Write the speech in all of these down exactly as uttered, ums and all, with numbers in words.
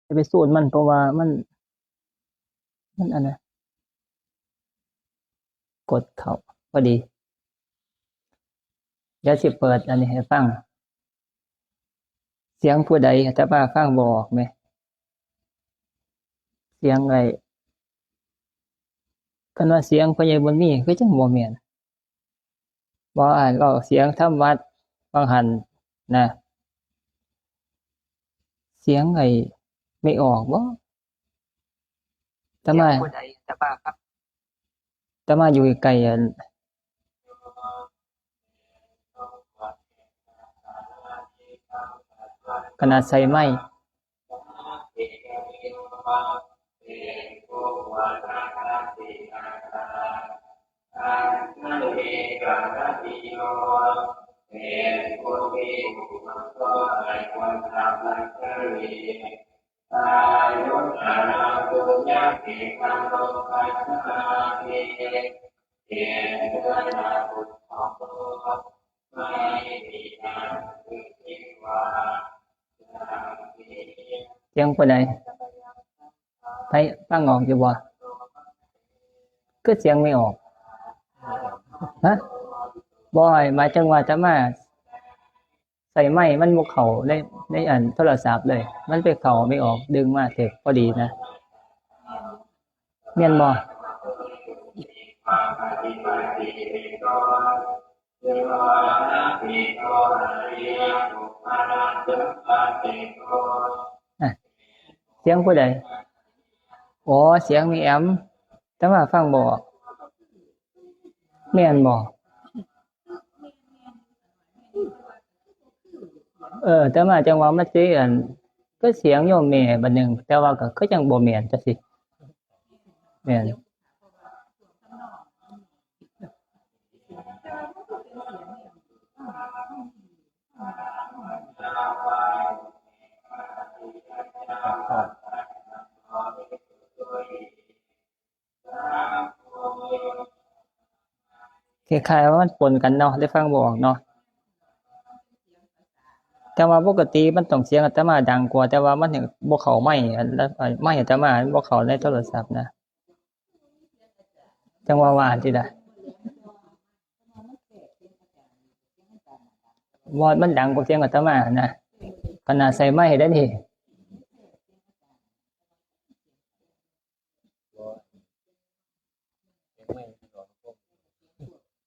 อย่าไปสูดมัน เพราะว่ามัน มันอันนั้น กดเข้า พอดี เดี๋ยวสิเปิดอันนี้ให้ฟัง เสียงผู้ใด อาตมาฟังบ่ออกแหม เสียงไอ้ คันว่าเสียงพ่อใหญ่บุญมี คือจังบ่แม่น บ่ อันเว้าเสียงทำวัด บางหันนะ เสียงไอ้ไม่ออกบ่ อาตมา เสียงผู้ใด อาตมาครับ อาตมาอยู่ไกลๆ อัน ขนาดใส่ไมค์ เสียงผู้ใด ไผฟังออกอยู่บ่ คือเสียงไม่ออก ฮะ บ่ หมายถึงว่าอาตมาใส่ไมค์มันบ่เข้าใน ในอันโทรศัพท์เลย มันไปเข้าไม่ออก ดึงมาเทกพอดีนะ แม่นบ่ อ่ะ เสียงผู้ใด อ๋อ เสียงแม่แอม อาตมาฟังบ่ออก แม่นบ่ เออ อาตมาจังว่ามันสิอัน คือเสียงโยมแม่บัดหนึ่ง แต่ว่าก็คือจังบ่แม่นจังซี่ แม่น คล้ายๆว่ามันปนกันเนาะ ได้ฟังบ่ออกเนาะ แต่ว่าปกติมันต้องเสียงอาตมาดังกว่า แต่ว่ามันยังบ่เข้าไมค์ อันละ ไมค์อาตมามันบ่เข้าในโทรศัพท์นะ จังว่าว่าที่ใด ว่ามันดังกว่าเสียงอาตมานะ ขนาดใส่ไมค์ได้นี่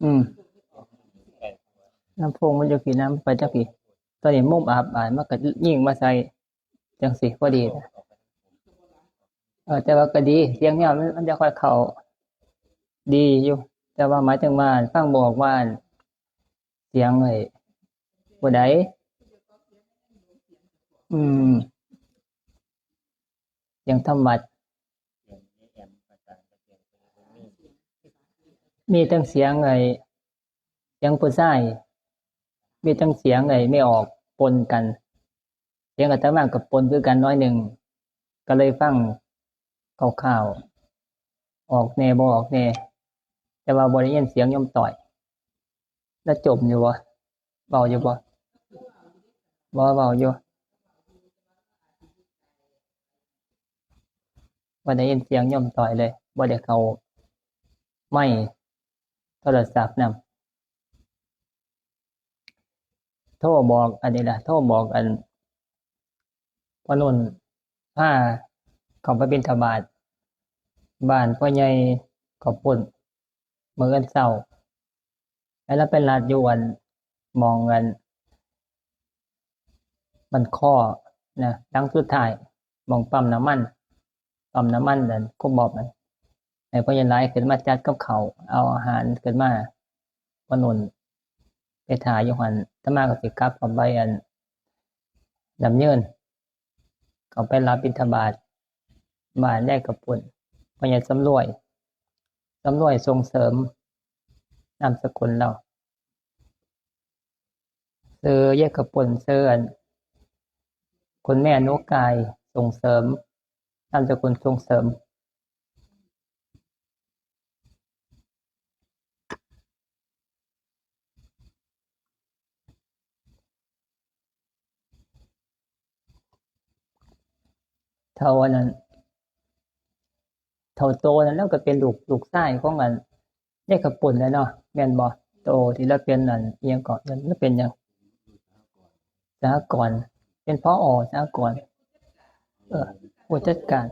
อืม ลำโพงมันอยู่พี้ นำไปจังพี้ ตอนนี้มุมอับ อ่า มันก็ยิงมาใส่จังซี่พอดีนะ เออ แต่ว่าก็ดี เสียงเนี่ยมัน มันจะค่อยเข้าดีอยู่ แต่ว่าหมายถึงว่าฟังบ่ออกว่าเสียงไอ้ผู้ใด อืม เสียงทำวัด มีทั้งเสียงไอ้ เสียงผู้ชาย มีทั้งเสียงไอ้ไม่ออก ปนกัน เสียงอาตมาก็ปนคือกันน้อยหนึ่ง ก็เลยฟังคร่าวๆ ออกแน่บ่ออกแน่ แต่ว่าบ่ได้ยินเสียงโยมต่อย แล้วจมอยู่บ่ เว้าอยู่บ่ บ่ เว้าอยู่ บ่ได้ยินเสียงโยมต่อยเลย บ่ได้เข้าไมค์โทรศัพท์นำ โทรบอกอันนี้ล่ะ โทรบอกอัน พ่อนุ่นพาเขาไปบิณฑบาต บ้านพ่อใหญ่เขาปุ้น มื้ออื่นเช้า แล้วเราไปลัดอยู่อัน หม่องอัน บ้านค้อนะ หลังสุดท้าย หม่องปั๊มน้ำมัน ปั๊มน้ำมันนั่น ครูบอบนั่น ให้พ่อใหญ่หลายขึ้นมาจัดกับข้าว เอาอาหารขึ้นมา พ่อนุ่นไปถ่าอยู่หั่น อาตมาก็สิกลับเข้าไปอัน ดำเนิน เข้าไปรับบิณฑบาต บ้านยายกระปุ้น พ่อใหญ่สำรวย สำรวยส่งเสริม นามสกุลเรา ชื่อยายกระปุ้น ชื่ออัน คุณแม่นุกาย ส่งเสริม นามสกุลส่งเสริม ถ เฒ่าอันนั้น เฒ่าโตนั่น ลาวก็เป็นลูก ลูกชายของอัน ยายข้าวปุ้นแหละเนาะ แม่นบ่ โตที่ลาวเป็นอัน อิหยังเกาะ ลาวเป็นหยัง สหกรณ์ เป็น ผอ. สหกรณ์ เออ ผู้จัดการ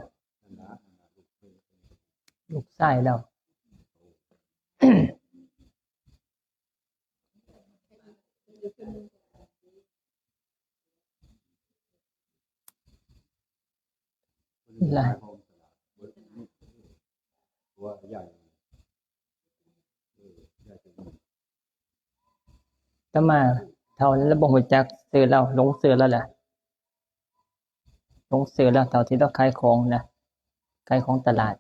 ลูกชายลาว ล่ะ อาตมาเฒ่านั้นลาวบ่ฮู้จักชื่อลาว หลงชื่อลาวล่ะ หลงชื่อลาว เฒ่าที่ลาวขายของนะ ขายของตลาด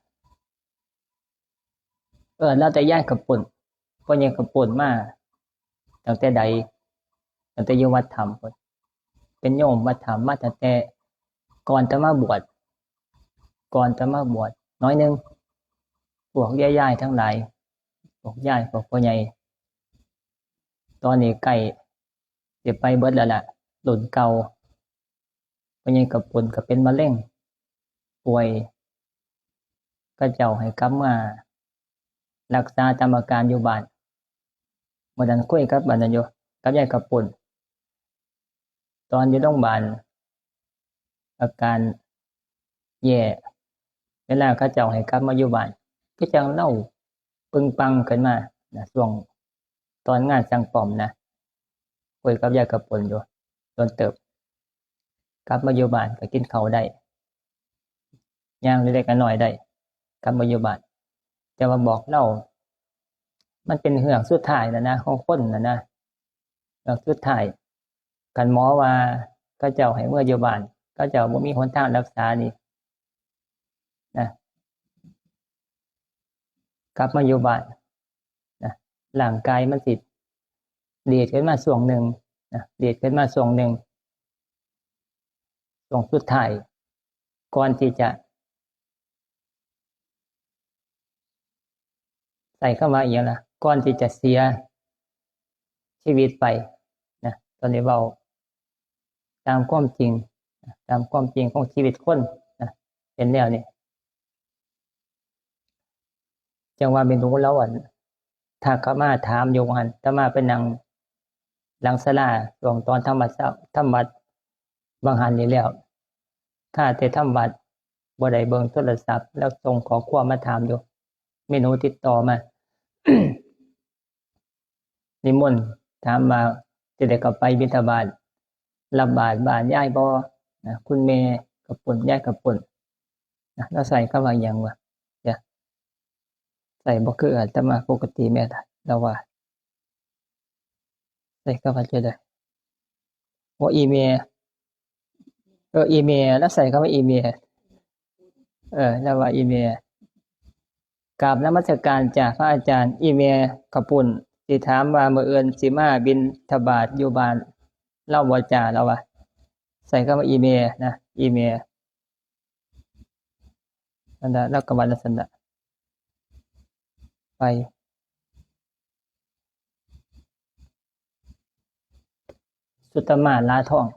เออ ลาวแต่ยายข้าวปุ้น พ่อใหญ่ข้าวปุ้นมาตั้งแต่ใด ตั้งแต่อยู่วัดถ้ำพุ้น เป็นโยมวัดถ้ำมาตั้งแต่ก่อนจะมาบวช ก่อนจะมาบวชหน่อยหนึ่ง พวกยายๆทั้งหลาย พวกยาย พวกพ่อใหญ่ ตอนนี้ใกล้สิไปเบิดแล้วล่ะ รุ่นเก่า พ่อใหญ่ข้าวปุ้นก็เป็นมะเร็ง ป่วย เขาเจ้าให้กลับมารักษาตามอาการอยู่บ้าน มื้อนั้นคุยกับอันนั้นอยู่ กับยายข้าวปุ้น ตอนอยู่โรงพยาบาล อาการแย่ เวลาเขาเจ้าให้กลับมาอยู่บ้าน คือจั่งลาวปึงปังขึ้นมานะ ช่วงตอนงานสั่งปอมนะ คุยกับยายข้าวปุ้นอยู่ โดนเติบ กลับมาอยู่บ้านก็กินข้าวได้ ย่างเล็กๆน้อยๆได้ กลับมาอยู่บ้าน แต่ว่าบอกลาว มันเป็นเฮือกสุดท้ายแล้วนะ ของคนน่ะนะ เฮือกสุดท้าย คันหมอว่าเขาเจ้าให้เมืออยู่บ้าน เขาเจ้าบ่มีหนทางรักษานี่นะ กลับมาอยู่บ้านนะ ร่างกายมันสิดีดขึ้นมาช่วงหนึ่งนะ ดีดขึ้นมาช่วงหนึ่ง ช่วงสุดท้าย ก่อนที่จะ ใส่คำว่าอิหยังล่ะ ก่อนที่จะเสียชีวิตไปนะ ตอนนี้เว้าตามความจริงนะ ตามความจริงของชีวิตคนนะ เป็นแนวนี้ จั่งว่าแม่หนูลาวอัน ทักเข้ามาถามอยู่ว่าหั่น อาตมาไปนั่งหลังศาลา ช่วงตอนทำวัดเช้า ทำวัด บางหันนี่แล้ว ข้าแต่ทำวัด บ่ได้เบิ่งโทรศัพท์ แล้วส่งข้อความมาถามอยู่ แม่หนูติดต่อมา นิมนต์ ถามว่าสิได้เข้าไปบิณฑบาต รับบาตรบ้านยายบ่นะ คุณแม่ข้าวปุ้น ยายข้าวปุ้นนะ ลาวใส่คำว่าหยังวะ เดี๋ยว ใส่บ่คืออาตมาปกติแม่นล่ะ ลาวว่า ใส่คำว่าจั่งใด โอ้ อีเมล เออ อีเมล ลาวใส่คำว่าอีเมล เออ ลาวว่าอีเมล กราบนมัสการจ้าพระอาจารย์ อีเมลข้าวปุ้น สิถามว่ามื้ออื่นสิมาบิณฑบาตอยู่บ้านลาวบ่จ้า ลาวว่า ใส่คำว่าอีเมลนะ อีเมล นั่นล่ะ ลาวก็ว่าจั่งซั้นล่ะ ไป สุตมาลาทอง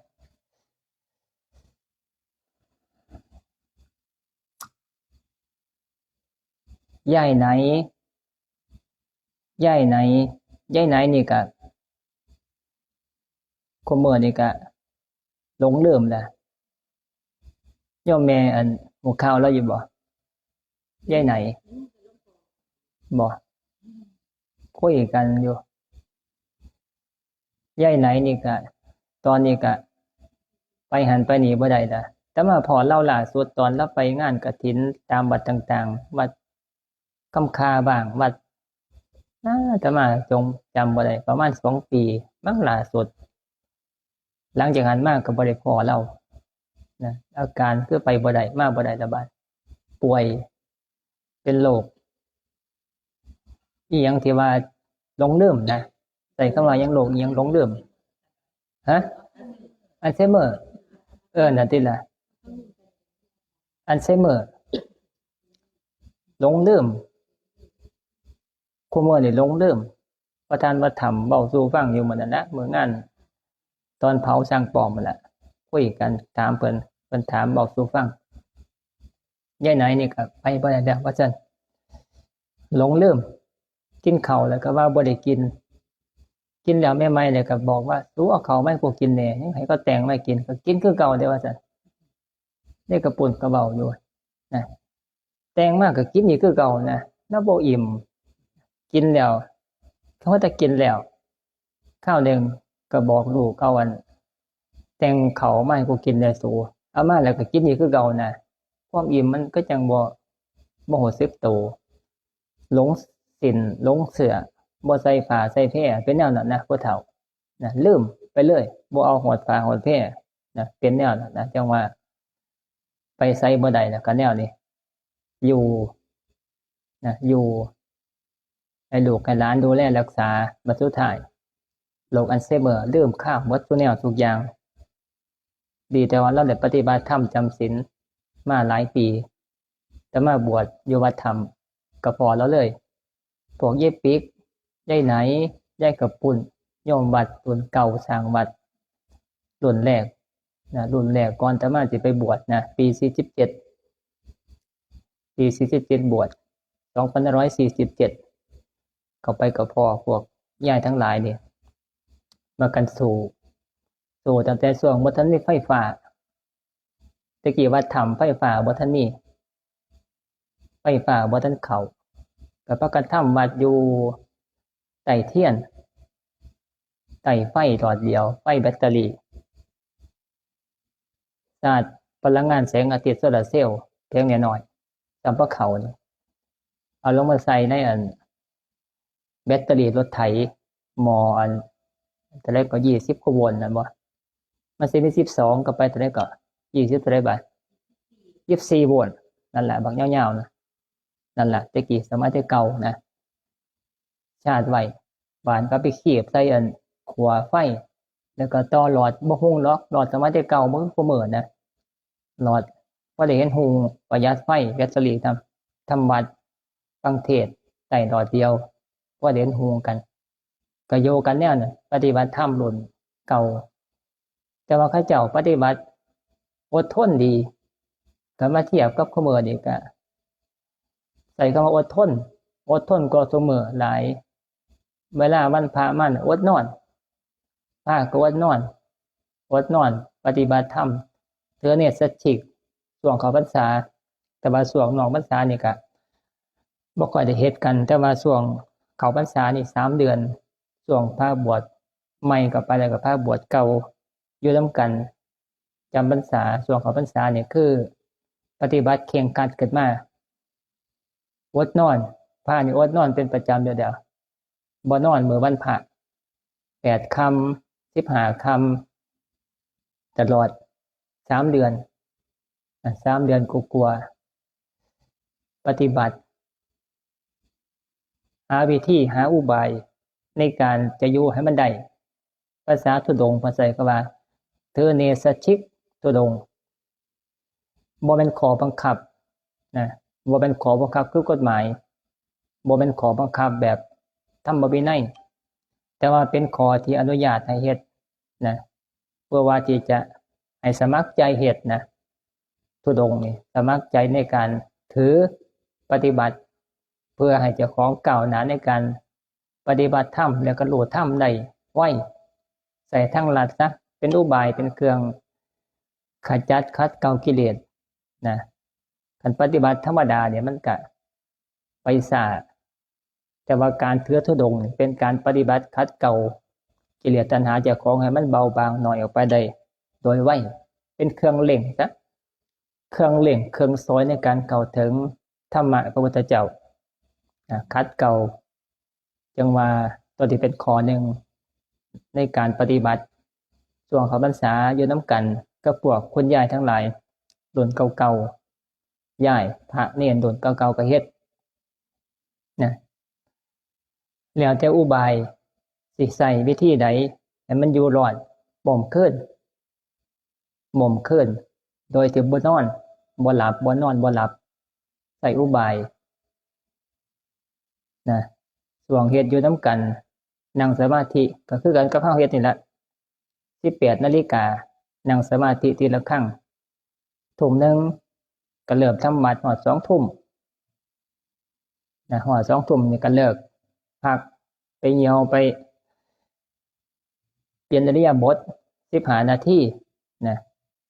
ยายไหน ยายไหน ยายไหนนี่ก็ คุมื้อนี่ก็ หลงลืมนะ โยมแม่อันฮู้ข่าวลาวอยู่บ่ ยายไหน บ่ คุยกันอยู่ ยายไหนนี่ก็ ตอนนี้ก็ ไปหั้นไปนี่บ่ได้ละ แต่มาพ้อลาวล่าสุดตอนลาวไปงานกฐินตามวัดต่างๆ วัด คำคาบ้าง วัด อาตมาจงจำบ่ได้ ประมาณสองปีมั้งล่าสุด หลังจากนั้นมาก็บ่ได้พ้อลาวนะ อาการคือไปบ่ได้ มาบ่ได้ละบาด ป่วย เป็นโรค อีหยังที่ว่าหลงลืมนะ ใส่คำว่าหยัง โรคอีหยัง หลงลืม ฮะ อัลไซเมอร์ เออ นั่นติล่ะ อัลไซเมอร์ หลงลืม คุมื้อนี่หลงลืม ประธานวัดถ้ำเว้าสู่ฟังอยู่มื้อนั้นนะ มื้องาน ตอนเผาช่างปลอมนั่นล่ะ คุยกัน ถามเพิ่น เพิ่นถามเว้าสู่ฟัง ยายไหนนี่ก็ไปบ่ได้แล้วว่าซั่น หลงลืม กินข้าวแล้วก็ว่าบ่ได้กิน กินแล้วแม่ใหม่แล้วก็บอกว่า "สูเอาข้าวมาให้กูกินแหน่" ยังให้เขาแต่งมากิน ก็กินคือเก่าเด้ว่าซั่น นี่กระปุ้นก็เว้าอยู่นะ แต่งมาก็กินอีกคือเก่านะ แล้วบ่อิ่ม กินแล้ว เขาแต่กินแล้ว คราวหนึ่งก็บอกลูก "เอาอัน แต่งข้าวมาให้กูกินแหน่สู เอามาแล้วก็กินอีกคือเก่านะ" ความอิ่มมันก็จั่งบ่ บ่รู้สึกโต หลงศีล หลงเสื้อ บ่ใส่ผ้าใส่แพร เป็นแนวนั้นนะ ผู้เฒ่านะ ลืมไปเลย บ่เอาฮอดผ้าฮอดแพรนะ เป็นแนวนั้นนะ จั่งว่าไปไสบ่ได้นะ ก็แนวนี้ อยู่นะ อยู่ ให้ลูกให้หลานดูแลรักษา บัดสุดท้าย โรคอัลไซเมอร์ ลืมคาบหมดทุกแนวทุกอย่าง ดีแต่ว่าเราได้ปฏิบัติธรรมจำศีลมาหลายปี แต่มาบวชอยู่วัดธรรมก็พ้อเราเลย พวกยายปิ๊ก ยายไหน ยายกระปุ้น โยมวัดรุ่นเก่า สร้างวัดรุ่นแรกนะ รุ่นแรกก่อนอาตมาสิไปบวชนะ ปีสี่สิบเจ็ด ปีสี่สิบเจ็ดบวช สองพันห้าร้อยสี่สิบเจ็ด เข้าไปก็พ้อพวกยายทั้งหลายนี่ มากันสู้ สู้ตั้งแต่ช่วงบ่ทันมีไฟฟ้า แต่กี้วัดธรรมไฟฟ้าบ่ทันมี ไฟฟ้าบ่ทันเข้า ก็พากันทำวัดอยู่ใต้เทียน ใต้ไฟหลอดเดียว ไฟแบตเตอรี่ ชาร์จพลังงานแสงอาทิตย์โซลาร์เซลล์เพียงน้อยๆ ส่ำปะเข้านี่ เอาลงมาใส่ในอัน แบตเตอรี่รถไถ หม้ออัน เท่าใดก็ ยี่สิบกว่าโวลต์นั่นบ่ มันสิมี สิบสอง ก็ไปเท่าใดก็ ยี่สิบ เท่าใดบาด ยี่สิบสี่ โวลต์ นั่นแหละ บักยาวๆนะ นั่นแหละ แต่กี้สมัยแต่เก่านะ ชาร์จไว้ บาดก็ไปคีบใส่อันขั้วไฟ แล้วก็ต่อหลอด บ่ฮุงดอก หลอดสมัยแต่เก่า บ่คือคุมื้อนะ หลอด พอได้เห็นฮุง ประหยัดไฟ แบตเตอรี่ทำ ทำวัด ฟังเทศน์ ใต้หลอดเดียว พอได้เห็นฮุงกัน ก็อยู่กันแนวนั้น ปฏิบัติธรรมรุ่นเก่า แต่ว่าเขาเจ้าปฏิบัติอดทนดี ก็มาเทียบกับคุมื้อนี่ก็ ใช้คำว่าอดทน อดทนกว่าซุมื้อหลาย เวลาวันพระมาอดนอน พระก็อดนอน อดนอน ปฏิบัติธรรม ถือเนสชิก ช่วงเข้าพรรษา แต่ว่าช่วงนอกพรรษานี่ก็บ่ค่อยได้เฮ็ดกัน แต่ว่าช่วงเข้าพรรษานี่สามเดือน ช่วงพระบวชใหม่ก็ไป แล้วก็พระบวชเก่าอยู่นำกัน จำพรรษา ช่วงเข้าพรรษานี่คือปฏิบัติเคร่งครัดขึ้นมา อดนอน พระนี่อดนอนเป็นประจำอยู่แล้ว บ่นอนมื้อวันพระ แปดค่ำ สิบห้าค่ำ ตลอดสามเดือน อ่ะ สามเดือนกว่าๆ ปฏิบัติ หาวิธี หาอุบายในการจะอยู่ให้มันได้ ภาษาธุดงค์เพิ่นใช้คำว่า ถือเนสชิกธุดงค์ บ่แม่นข้อบังคับนะ บ่แม่นข้อบังคับคือกฎหมาย บ่แม่นข้อบังคับแบบธรรมวินัย แต่ว่าเป็นข้อที่อนุญาตให้เฮ็ดนะ เพื่อว่าที่จะให้สมัครใจเฮ็ดนะ ธุดงค์นี่ สมัครใจในการถือปฏิบัติ เพื่อให้เจ้าของก้าวหน้าในการปฏิบัติธรรม แล้วก็รู้ธรรมได้ไว ใช้ทางลัดซะ เป็นอุบาย เป็นเครื่องขจัดขัดเกลากิเลสนะ คันปฏิบัติธรรมดาเนี่ยมันก็ไปช้า แต่ว่าการถือธุดงค์นี่เป็นการปฏิบัติขัดเกลากิเลสตัณหาเจ้าของให้มันเบาบางน้อยออกไปได้โดยไว เป็นเครื่องเร่งซะ เครื่องเร่ง เครื่องซอยในการเข้าถึงธรรมะพระพุทธเจ้า อ่า ขัดเกลา จั่งว่าตัวที่เป็นข้อหนึ่งในการปฏิบัติ ช่วงเข้าพรรษาอยู่นำกันกับพวกคุณยายทั้งหลาย รุ่นเก่าๆ ยายพระเณรรุ่นเก่าๆ ก็เฮ็ดนะ แล้วแต่อุบายสิใช้วิธีใดให้มันอยู่รอด บ่มคืน บ่มคืน โดยที่บ่นอน บ่หลับ บ่นอน บ่หลับ ใช้อุบายนะ ช่วงเฮ็ดอยู่นำกัน นั่งสมาธิ ก็คือกันกับเฮาเฮ็ดนี่แหละ สิบแปดนาฬิกา นั่งสมาธิทีละครั้ง ทุ่มหนึ่ง ก็เริ่มทำวัตรฮอดสองทุ่มนะ ฮอดสองทุ่มนี่ก็เลิก พัก ไปเหี่ยว ไปเปลี่ยนอิริยาบถ สิบห้านาทีนะ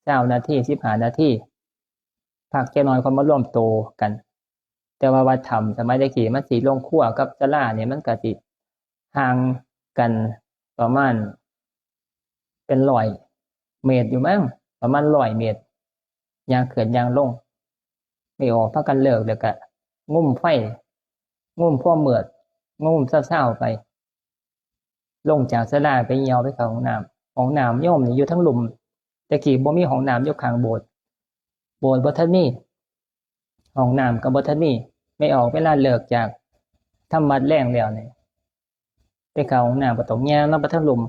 ซาวนาที สิบห้านาที พักจักหน่อยค่อยมารวมตัวกัน แต่ว่าวัดถ้ำสมัยตะกี้มันสิโรงครัวกับศาลาเนี่ยมันก็สิห่างกันประมาณเป็นร้อยเมตรอยู่มั้ง ประมาณร้อยเมตร ย่างขึ้นย่างลง แม่ออกพากันเลิกแล้วก็งุ้มไฟ งุ้มความมืด งุ้มเซาๆไป ลงจากศาลาไปเหี่ยวไปเข้าห้องน้ำ ห้องน้ำโยมนี่อยู่ทั้งลุ่ม แต่กี้บ่มีห้องน้ำอยู่ข้างโบสถ์ โบสถ์บ่ทันมี ห้องน้ำก็บ่ทันมี แม่ออกเวลาเลิกจากทำวัตรแลงแล้วนี่ ไปเข้าห้องน้ำก็ต้องย่างลงไปทั้งลุ่ม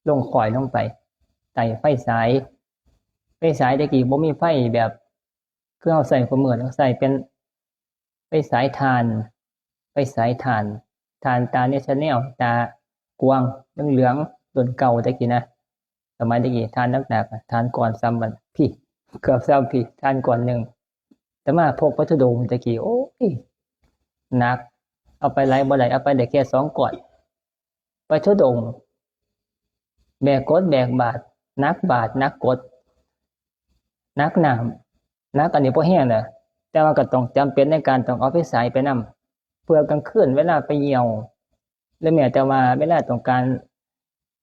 ลงค่อยลงไป ใต้ไฟฉาย ไฟฉายแต่กี้บ่มีไฟแบบ คือเฮาใช้คุมื้อนี้ ใช้เป็นไฟฉายถ่าน ไฟฉายถ่าน ถ่านตา National ตากว้าง เหลืองๆ รุ่นเก่าแต่กี้นะ สมัยแต่กี้ถ่านหนักๆ อะ ถ่านก้อนส่ำบัดพี้ เกือบส่ำพี้ ถ่านก้อนหนึ่ง อาตมาพกไปธุดงค์แต่กี้ โอ้ย หนัก เอาไปหลายบ่ได้ เอาไปได้แค่สองก้อน ไปธุดงค์ แบกกรดแบกบาตร หนักบาตร หนักกรด หนักน้ำ หนักอันนี้บ่แฮงนะ แต่ว่าก็ต้องจำเป็นในการต้องเอาไฟฉายไปนำ เพื่อกลางคืนเวลาไปเหี่ยว หรือแม้แต่ว่าเวลาต้องการ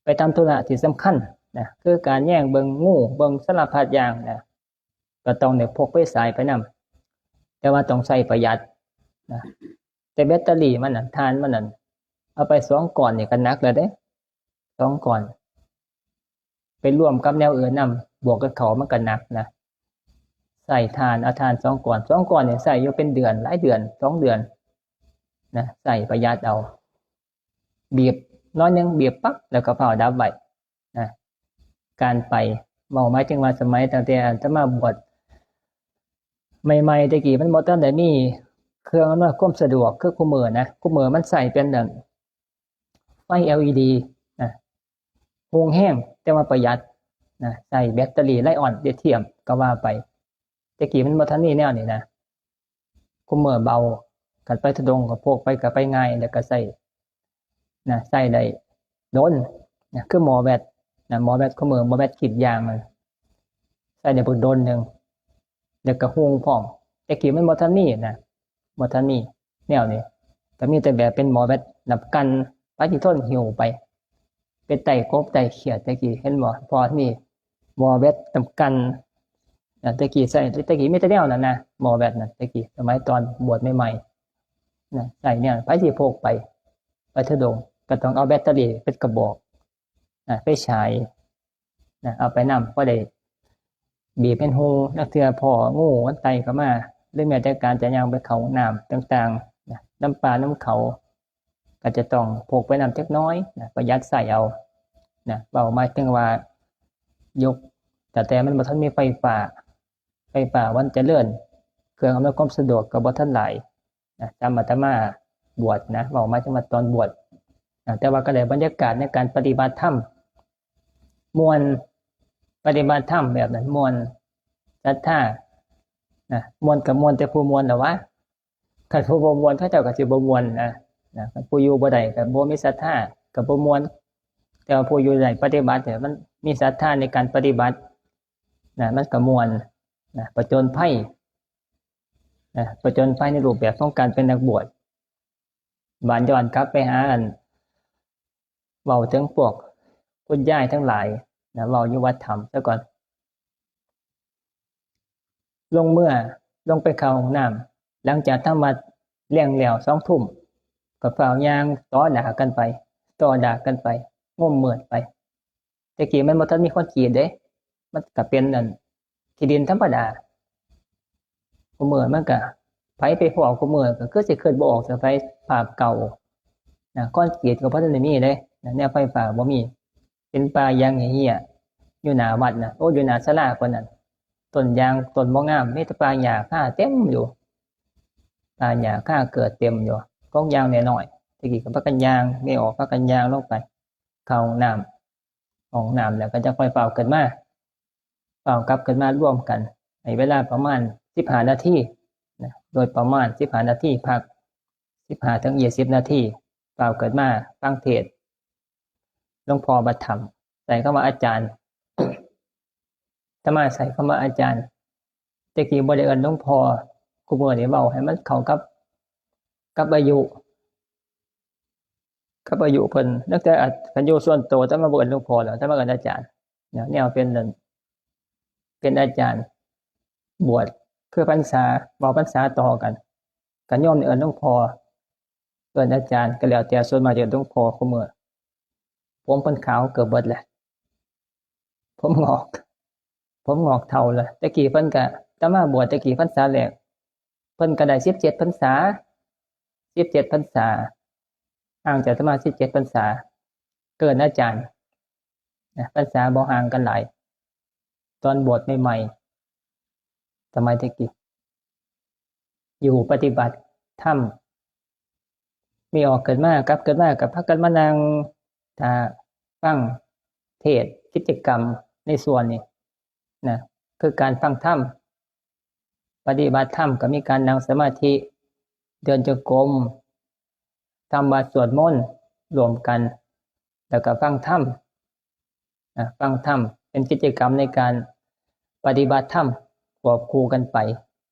ไปทำธุระที่สำคัญนะ คือการแยงเบิ่งงู เบิ่งสารพัดอย่างนะ ก็ต้องได้พกไฟฉายไปนำ แต่ว่าต้องใช้ประหยัดนะ แต่แบตเตอรี่มันน่ะ ถ่านมันนั่น เอาไปสองก้อนนี่ก็หนักแล้วเด้ สองก้อน ไปรวมกับแนวอื่นนำ บวกกับเขามันก็หนักนะ ใช้ถ่าน เอาถ่านสองก้อน สองก้อนนี่ใช้อยู่เป็นเดือน หลายเดือน สองเดือนนะ ใช้ประหยัดเอา บีบน้อยหนึ่ง บีบปั๊บ แล้วก็ฟ้าวดับไว้นะ การไป เว้าหมายถึงว่าสมัยตั้งแต่อาตมาบวชใหม่ๆ แต่กี้มันบ่ทันได้มีเครื่องอำนวยความสะดวกคือคุมื้อนะ คุมื้อมันใช้เป็นนั่น ไฟ แอลอีดี นะ ฮุ่งแฮง แต่ว่าประหยัดนะ ใช้แบตเตอรี่ไลออน ลิเธียม ก็ว่าไป แต่กี้มันบ่ทันมีแนวนี้นะ คุมื้อเบา คันไปธุดงค์ก็พกไปก็ไปง่าย แล้วก็ใช้นะ ใช้ได้โดนนะ คือหม้อแบตนะ หม้อแบตคุมื้อ หม้อแบตกรีดยางนั่น ใช้ได้บักโดนหนึ่ง แล้วก็ฮุ่งพร้อม แต่กี้มันบ่ทันมีนะ บ่ทันมีแนวนี้ ก็มีแต่แบบเป็นหม้อแบตน้ำกัน ไปที่ทนหิ้วไป ไปไต่กบไต่เขียด แต่กี้เห็นบ่ พอมีหม้อแบตน้ำกันนะ แต่กี้ใช้ แต่กี้มีแต่แนวนั้นนะ หม้อแบตนะ แต่กี้สมัยตอนบวชใหม่ๆ นะ ใช้เนี่ย ไผสิพกไป ไปธุดงค์ ก็ต้องเอาแบตเตอรี่เป็นกระบอกนะ ไฟฉายนะ เอาไปนำ พอได้บีบเป็นฮุ่ง ลางเทื่อพ้องูมันไต่เข้ามา หรือแม้แต่การจะย่างไปเข้าห้องน้ำต่างๆนะ นำป่านำเขา ก็จะต้องพกไปนำจักหน่อยนะ ประหยัดใช้เอานะ เว้าหมายถึงว่ายุค ตั้งแต่มันบ่ทันมีไฟฟ้า ไฟฟ้ามันเจริญ เครื่องอำนวยความสะดวกก็บ่ทันหลายนะ ตอนอาตมาบวชนะ เว้าหมายถึงว่าตอนบวชนะ แต่ว่าก็ได้บรรยากาศในการปฏิบัติธรรม ม่วน ปฏิบัติธรรมแบบนั้นม่วน ศรัทธานะ ม่วนก็ม่วนแต่ผู้ม่วนล่ะวะ คันผู้บ่ม่วนเขาเจ้าก็สิบ่ม่วนนะ นะ คันผู้อยู่บ่ได้ก็บ่มีศรัทธาก็บ่ม่วน แต่ว่าผู้อยู่ได้ปฏิบัติเนี่ย มันมีศรัทธาในการปฏิบัตินะ มันก็ม่วนนะ ผจญภัยนะ ผจญภัยในรูปแบบของการเป็นนักบวช บาดย้อนกลับไปหาอัน เว้าถึงพวกคุณยายทั้งหลายนะ เว้าอยู่วัดถ้ำซะก่อน ลงเมือ ลงไปเข้าห้องน้ำ หลังจากทำวัตรแลงแล้วสองทุ่ม ก็ฟ้าวย่างต่อด่ากันไป ต่อด่ากันไป งมมืดไป แต่กี้มันบ่ทันมีคอนกรีตเด้ มันก็เป็นอันขี้ดินธรรมดา คุมื้อมันก็ ไผไปพ้อคุมื้อก็คือสิคิดบ่ออกสภาพเก่านะ คอนกรีตก็บ่ทันได้มีเด้นะ แนวไฟฟ้าบ่มี เป็นป่าหญ้าเหี่ยๆ อยู่หน้าวัดนะ โอ้ อยู่หน้าศาลาพุ้นนั่น ต้นยางต้นบ่งาม มีแต่ป่าหญ้าคาเต็มอยู่ ป่าหญ้าคาเกิดเต็มอยู่ กกยางน้อยๆ แต่กี้ก็พากันย่าง แม่ออกพากันย่างลงไป เข้าห้องน้ำ ห้องน้ำแล้วก็จะค่อยฟ้าวขึ้นมา ฟ้าวกลับขึ้นมารวมกัน ไป ให้เวลาประมาณสิบห้านาทีนะ โดยประมาณสิบห้านาที พักสิบห้าถึงยี่สิบนาที ฟ้าวขึ้นมาฟังเทศน์หลวงพ่อบัดค่ำ ใส่คำว่าอาจารย์ อาตมาใส่คำว่าอาจารย์ แต่กี้บ่ได้เอิ้นหลวงพ่อ คุมื้อนี้เว้าให้มันเข้ากับ กับอายุ กับอายุเพิ่น ตั้งแต่อา คันอยู่ส่วนตัว อาตมาบ่เอิ้นหลวงพ่อแล้ว อาตมาเอิ้นอาจารย์ เนี่ย แนวเป็นนั่น เป็นอาจารย์ บวชคือพรรษา เว้าพรรษาต่อกัน ก็โยมนี่เอิ้นหลวงพ่อ เอิ้นอาจารย์ ก็แล้วแต่ ส่วนมากจะเอิ้นหลวงพ่อคุมื้อ ผมเพิ่นขาวเกือบเบิดแหละ ผมงอก ผมงอกเฒ่าเลย แต่กี้เพิ่นก็ อาตมาบวชแต่กี้พรรษาแรก เพิ่นก็ได้สิบเจ็ดพรรษา สิบเจ็ดพรรษา ห่างจากอาตมาสิบเจ็ดพรรษา เกินอาจารย์นะ พรรษาบ่ห่างกันหลาย ตอนบวชใหม่ๆ สมัยแต่กี้ อยู่ปฏิบัติธรรม มีออกเกิดมา กลับเกิดมาก็พากันมานั่งถ้าฟังเทศน์ กิจกรรมในส่วนนี้นะ คือการฟังธรรม ปฏิบัติธรรมก็มีการนั่งสมาธิ เดินจงกรม ทำวัตรสวดมนต์ร่วมกัน แล้วก็ฟังธรรม อ่ะ ฟังธรรมเป็นกิจกรรมในการปฏิบัติธรรม ควบคู่กันไป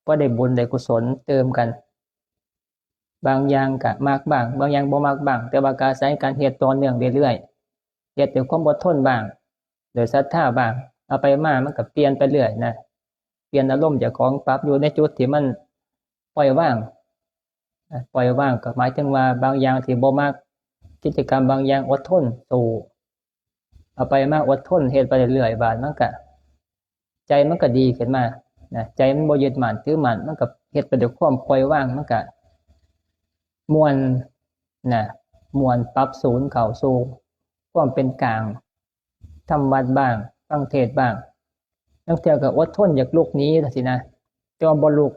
พอได้บุญได้กุศลเติมกัน บางอย่างก็มักบ้าง บางอย่างบ่มักบ้าง แต่ว่าก็อาศัยการเฮ็ดต่อเนื่องเรื่อยๆ เฮ็ดด้วยความอดทนบ้าง ด้วยศรัทธาบ้าง เอาไปมามันก็เปลี่ยนไปเรื่อยนะ เปลี่ยนอารมณ์เจ้าของ ปรับอยู่ในจุดที่มันปล่อยวางนะ ปล่อยวางก็หมายถึงว่าบางอย่างที่บ่มัก กิจกรรมบางอย่างอดทนสู้ เอาไปมาอดทนเฮ็ดไปเรื่อยๆ บาดมันก็ ใจมันก็ดีขึ้นมานะ ใจมันบ่ยึดมั่นถือมั่น มันก็เฮ็ดไปด้วยความปล่อยวาง มันก็ม่วนนะ ม่วน ปรับศูนย์เข้าสู่ความเป็นกลาง ทำวัตรบ้าง ฟังเทศน์บ้าง ลางเทื่อก็อดทนอยากลุกหนีจั่งซี้นะ แต่ว่าบ่ลุก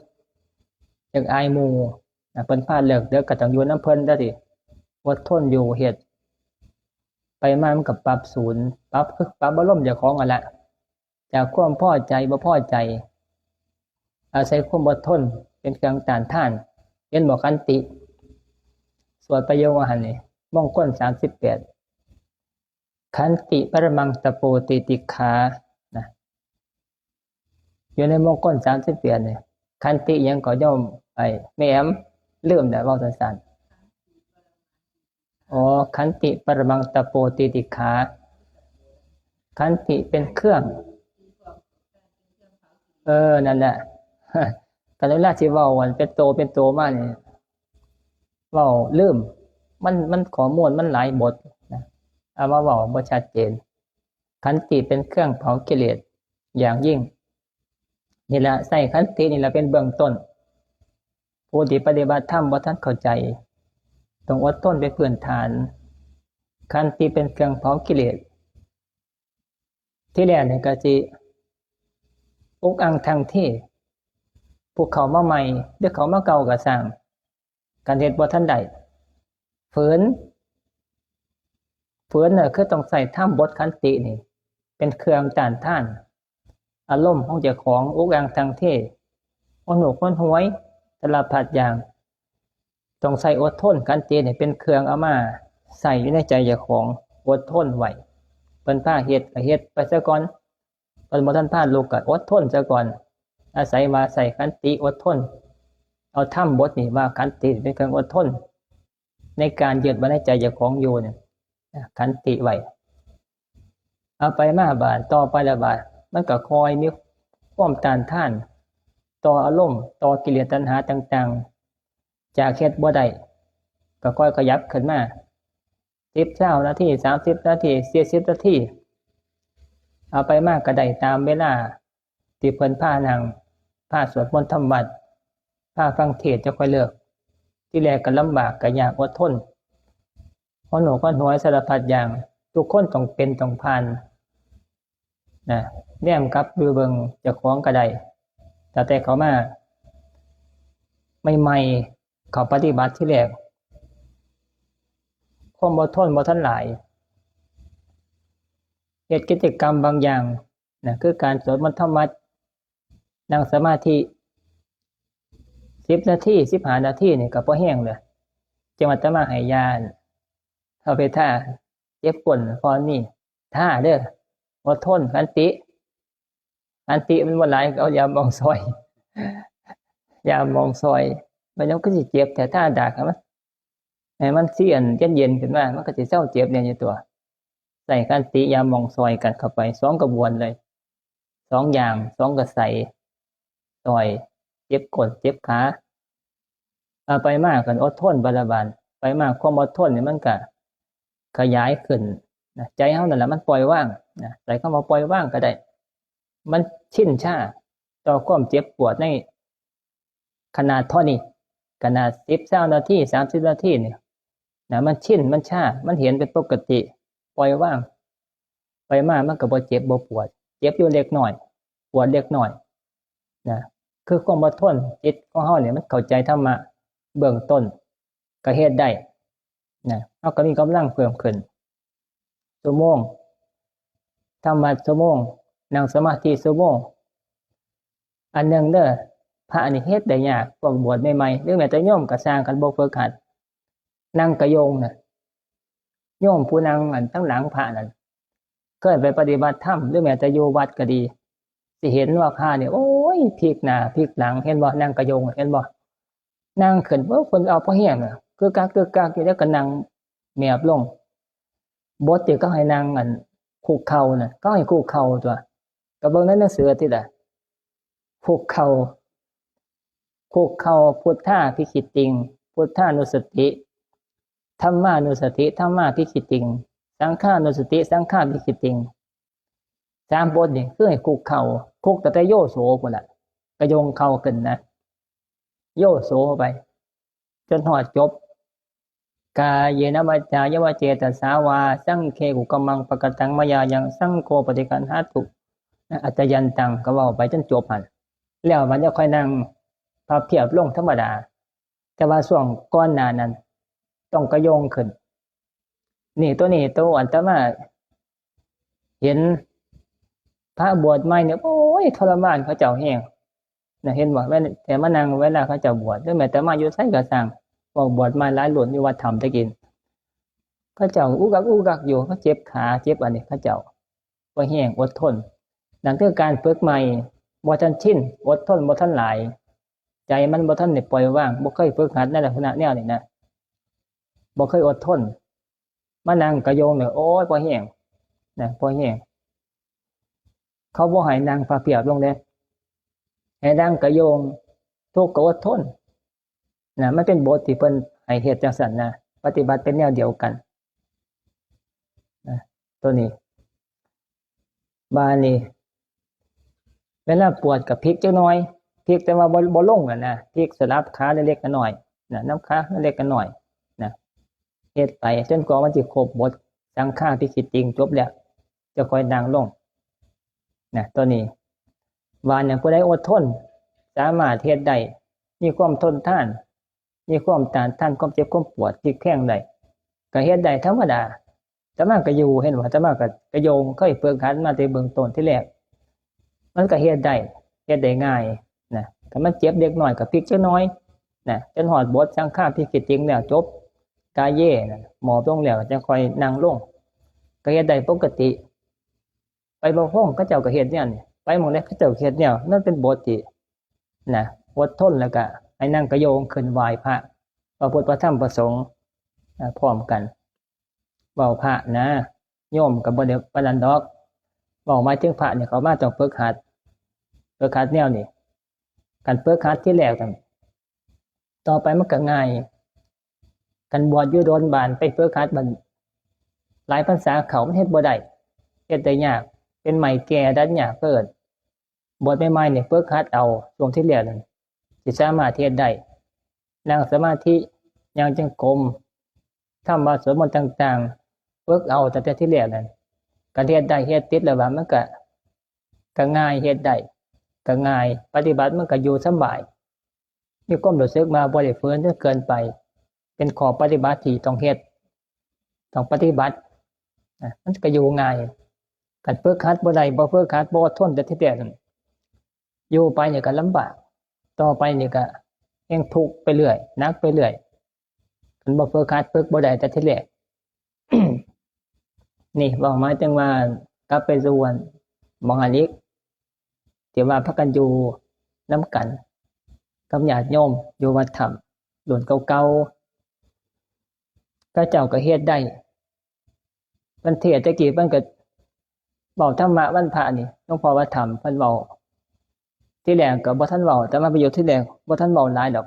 อยากอายหมู่นะ เพิ่นพาเลิกเดิกก็ต้องอยู่นำเพิ่นจั่งซี้ อดทนอยู่เฮ็ด ไปมามันก็ปรับศูนย์ ปรับ คือปรับอารมณ์เจ้าของนั่นแหละ จากความพอใจบ่พอใจ อาศัยความอดทนเป็นเครื่องต้านทาน เห็นบ่ ขันติ สวดประโยคว่าหั่นนี่ มงคลสามสิบแปด ขันติปรมังตะโปติติขานะ อยู่ในมงคลสามสิบแปดนี่ ขันติหยังก็โยม ไอ้แม่แอม ลืมแล้ว เว้าสั้นๆ อ๋อ ขันติปรมังตะโปติติขา ขันติเป็นเครื่อง เออ นั่นแหละ กรุณาสิเว้าอันเป็นโตเป็นโตมานี่ เว้าลืม มัน มันข้อมูลมันหลายบทนะ เอามาเว้าบ่ชัดเจน ขันติเป็นเครื่องเผากิเลสอย่างยิ่ง นี่แหละ ใช้ขันตินี่แหละเป็นเบื้องต้น ผู้ที่ปฏิบัติธรรมบ่ทันเข้าใจ ต้องอดทนเป็นพื้นฐาน ขันติเป็นเครื่องเผากิเลส ที่แรกนี่ก็สิ อกอังทังเท ผู้เข้ามาใหม่ หรือเข้ามาเก่าก็ซ่าง คันเฮ็ดบ่ทันได้ ฝืน ฝืนน่ะ คือต้องใช้ธรรมบทขันตินี่ เป็นเครื่องต้านทาน อารมณ์ของเจ้าของ อกอังทังเท หนหนวกหนหวย สารพัดอย่าง ต้องใช้อดทน ขันตินี่เป็นเครื่องเอามาใช้อยู่ในใจเจ้าของ อดทนไว้ เพิ่นพาเฮ็ดก็เฮ็ดไปซะก่อน เพิ่นบ่ทันพาลุกก็อดทนซะก่อน อาศัยว่าใช้ขันติอดทน เอาธรรมบทนี้ว่าขันติเป็นเครื่องอดทน ในการยึดไว้ในใจเจ้าของอยู่เนี่ย ขันติไว้ เอาไปมาบาด ต่อไปละบาด มันก็ค่อยมีความต้านทาน ต่ออารมณ์ ต่อกิเลสตัณหาต่างๆ จากเฮ็ดบ่ได้ ก็ค่อยขยับขึ้นมา สิบ ซาวนาที สามสิบนาที สี่สิบนาที เอาไปมาก็ได้ตามเวลา ที่เพิ่นพานั่ง พาสวดมนต์ทำวัตร พาฟังเทศน์ จั่งค่อยเลิก ที่แรกก็ลำบาก ก็ยาก อดทน หนหนวกหนหวย สารพัดอย่าง ทุกคนต้องเป็นต้องผ่านนะ แนมกลับดูเบิ่งเจ้าของก็ได้ ตั้งแต่เข้ามาใหม่ๆ เข้าปฏิบัติที่แรก ความอดทนบ่ทันหลาย เฮ็ดกิจกรรมบางอย่างนะ คือการสวดมนต์ทำวัตร นั่งสมาธิ สิบนาที สิบห้านาทีนี่ก็พอแฮงเลย จังว่าอาตมาให้ยา เอาไปทา เจ็บก้นพอนี่ ทาเด้อ อดทน ขันติ ขันติมันบ่หลาย เอายาหม่องซอย ยาหม่องซอย มันยังก็สิเจ็บ แต่ทาดากให้มัน ให้มันเสี้ยนเย็นๆขึ้นมา มันก็สิเซาเจ็บเนี่ยอยู่ตัว ใส่ขันติยาหม่องซอยกันเข้าไป สองกระบวนเลย สองอย่าง สองกระใส ซอย เจ็บก้น เจ็บขา เอาไปมากันอดทน บาดาบาน ไปมาความอดทนนี่มันก็ขยายขึ้นนะ ใจเฮานั่นแหละมันปล่อยวางนะ ใส่คำว่าปล่อยวางก็ได้ มันชินชาต่อความเจ็บปวดในขนาดเท่านี้ ขนาดสิบ ซาวนาที สามสิบนาทีเนี่ยนะ มันชิน มันชา มันเห็นเป็นปกติ ปล่อยวาง ไปมามันก็บ่เจ็บบ่ปวด เจ็บอยู่เล็กน้อย ปวดเล็กน้อยนะ คือความอดทน จิตของเฮาเนี่ยมันเข้าใจธรรมะเบื้องต้น ก็เฮ็ดได้นะ เฮาก็มีกำลังเพิ่มขึ้น ชั่วโมง ทำวัดชั่วโมง นั่งสมาธิชั่วโมง อันหนึ่งเด้อ พระนี่เฮ็ดได้ยาก พวกบวชใหม่ๆ หรือแม้แต่โยมก็ซ่าง คันบ่ฝึกหัด นั่งกะโยงน่ะ โยมผู้นั่งอันทั้งหลังพระนั่น เคยไปปฏิบัติธรรม หรือแม้แต่อยู่วัดก็ดี สิเห็นว่าพระนี่ โอ้ย พลิกหน้าพลิกหลัง เห็นบ่ นั่งกะโยง เห็นบ่ นั่งขึ้นปุ๊บ เพิ่นเอาพอแฮงน่ะ กึกกักกึกกักอยู่ แล้วก็นั่งแมบลง บทที่เขาให้นั่งอันคุกเข่าน่ะ เขาให้คุกเข่าตัว ก็เบิ่งในหนังสือติล่ะ คุกเข่า คุกเข่า พุทธาภิกขิติง พุทธานุสติ ธัมมานุสติ ธัมมาภิกขิติง สังฆานุสติ สังฆาภิกขิติง สามบทนี่คือให้คุกเข่า คุกตั้งแต่โยโสพุ้นล่ะ กะโยงเข่าขึ้นนะ โยโสไป จนฮอดจบ กาเยนะวาจายวาเจตสาวา สังเคกุกมมังปะกะตังมะยายัง สังโฆปะฏิคันหาตุ อาจจะยันตัง ก็เว้าไปจนจบหั่น แล้วมันจะค่อยนั่งพับเพียบลงธรรมดา แต่ว่าช่วงก่อนหน้านั้น ต้องกะโยงขึ้น นี่ตัวนี้ตัวอาตมาเห็นพระบวชใหม่เนี่ย โอ้ย ทรมานเขาเจ้าแฮงนะ เห็นบ่ แม่นแต่มานั่งเวลาเขาเจ้าบวช หรือแม้แต่มาอยู่ไสก็ซ่าง พวกบวชใหม่หลายรุ่นอยู่วัดถ้ำตะกี้ เขาเจ้าอุกอักอุกอักอยู่ เขาเจ็บขา เจ็บอันนี้ เขาเจ้าบ่แฮง อดทน นั่นคือการฝึกใหม่ บ่ทันชิน อดทนบ่ทันหลาย ใจมันบ่ทันได้ปล่อยวาง บ่เคยฝึกหัดในลักษณะแนวนี้นะ บ่เคยอดทน มานั่งกะโยงเนี่ย โอ้ย พอแฮงนะ พอแฮง เขาบ่ให้นั่งพับเพียบลงเด้ ให้นั่งกะโยง ทุกข์ก็อดทนนะ มันเป็นบทที่เพิ่นให้เฮ็ดจังซั่นนะ ปฏิบัติเป็นแนวเดียวกันนะ ตัวนี้ บาดนี้ เวลาปวดก็พลิกจักหน่อย พลิกแต่ว่าบ่ บ่ลงอะนะ พลิกสลับขาเล็กๆน้อยๆนะ นำขาเล็กๆน้อยๆนะ เฮ็ดไปจนกว่ามันสิครบบทสังฆาภิกขิติงจบแล้ว จะค่อยนั่งลงนะ ตัวนี้ ว่าหยัง ผู้ใดอดทน สามารถเฮ็ดได้ มีความทนทาน มีความต้านทานความเจ็บความปวดพลิกแพลงได้ ก็เฮ็ดได้ธรรมดา อาตมาก็อยู่ เห็นบ่ อาตมาก็ กะโยง เคยฝึกหัดมาแต่เบื้องต้นที่แรก มันก็เฮ็ดได้ เฮ็ดได้ง่ายนะ ถ้ามันเจ็บเล็กน้อยก็พลิกจักหน่อยนะ จนฮอดบทสังฆาภิกขิติงแล้วจบ กาเยนะ หมอบลงแล้วก็จะค่อยนั่งลง ก็เฮ็ดได้ปกติ ไปบ่พงเขาเจ้าก็เฮ็ดแนวนี้ ไปหม่องใดเขาเจ้าก็เฮ็ดแนว มันเป็นบทที่นะ อดทน แล้วก็ให้นั่งกะโยงขึ้นไหว้พระ พระพุทธ พระธรรม พระสงฆ์นะ พร้อมกัน เว้าพระนะ โยมก็บ่ได้ปานนั้นดอก เว้าหมายถึงพระนี่ เขามาต้องฝึกหัด ฝึกหัดแนวนี้ การฝึกหัดที่แรกนั่น ต่อไปมันก็ง่าย คันบวชอยู่โดนบานไปฝึกหัดบัดหลายพรรษาเข้ามันเฮ็ดบ่ได้ เฮ็ดได้ยาก เป็นไม้แก่ดัดยากเพิ่น บวชใหม่ๆนี่ฝึกหัดเอา ช่วงที่แรกนั่น สิสามารถเฮ็ดได้ นั่งสมาธิ ย่างจงกรม ทำวัตรสวดมนต์ต่างๆ ฝึกเอาตั้งแต่ที่แรกนั่น คันเฮ็ดได้ เฮ็ดติดแล้วว่ามันก็ ก็ง่าย เฮ็ดได้ ก็ง่าย ปฏิบัติมันก็อยู่สำบาย มีความรู้สึกว่าบ่ได้ฝืนจนเกินไป เป็นข้อปฏิบัติที่ต้องเฮ็ด ต้องปฏิบัตินะ มันก็อยู่ง่าย คันฝึกหัดบ่ได้ บ่ฝึกหัด บ่อดทนแต่ที่แรกนั่น อยู่ไปเนี่ยก็ลำบาก ต่อไปเนี่ยก็แฮ่งทุกข์ไปเรื่อย หนักไปเรื่อย คันบ่ฝึกหัด ฝึกบ่ได้แต่ทีแรก นี่เว้าหมายถึงว่ากลับไปสู่อันหม่องหั้นอีก ที่ว่าพากันอยู่นำกันกับญาติโยมอยู่วัดถ้ำรุ่นเก่าๆ เขาเจ้าก็เฮ็ดได้ เพิ่นเทศน์แต่กี้เพิ่นก็เว้าธรรมะวันพระนี่ หลวงพ่อวัดถ้ำเพิ่นเว้า ทีแรกก็บ่ทันเว้า อาตมาไปอยู่ทีแรกบ่ทันเว้าหลายดอก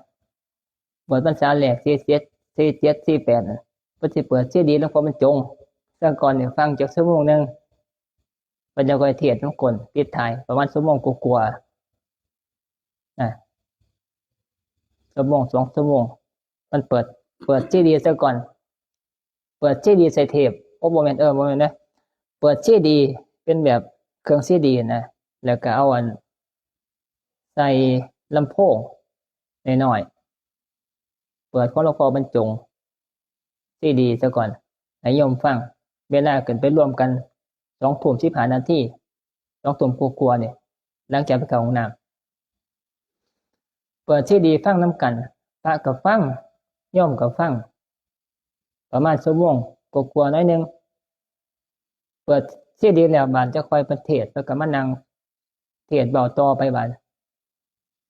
เปิดพรรษาแรก สี่เจ็ด สี่เจ็ด สี่แปด น่ะ เพิ่นสิเปิดซีดีหลวงพ่อบรรจง แต่ก่อนนี่ฟังจักชั่วโมงหนึ่ง เพิ่นจะค่อยเทศน์นำก้น ปิดท้ายประมาณชั่วโมงกว่าๆ นะ ชั่วโมง สองชั่วโมง มันเปิด เปิดซีดีซะก่อน เปิดซีดีใส่เทป โอ้ บ่แม่น เออ บ่แม่นนะ เปิดซีดีเป็นแบบเครื่องซีดีนะ แล้วก็เอาอัน ใส่ลำโพงน้อยๆ เปิดของหลวงพ่อบรรจง ซีดีซะก่อน ให้โยมฟัง เวลาขึ้นไปรวมกัน สองทุ่มสิบห้านาที สองทุ่มกว่าๆ เนี่ย หลังจากไปเข้าห้องน้ำ เปิดซีดีฟังนำกัน พระก็ฟัง โยมก็ฟัง ประมาณชั่วโมงกว่าๆ หน่อยหนึ่ง เปิดซีดีแล้วบาดจั่งค่อยเพิ่นเทศน์ แล้วก็มานั่งเทศน์เว้าต่อไปบาด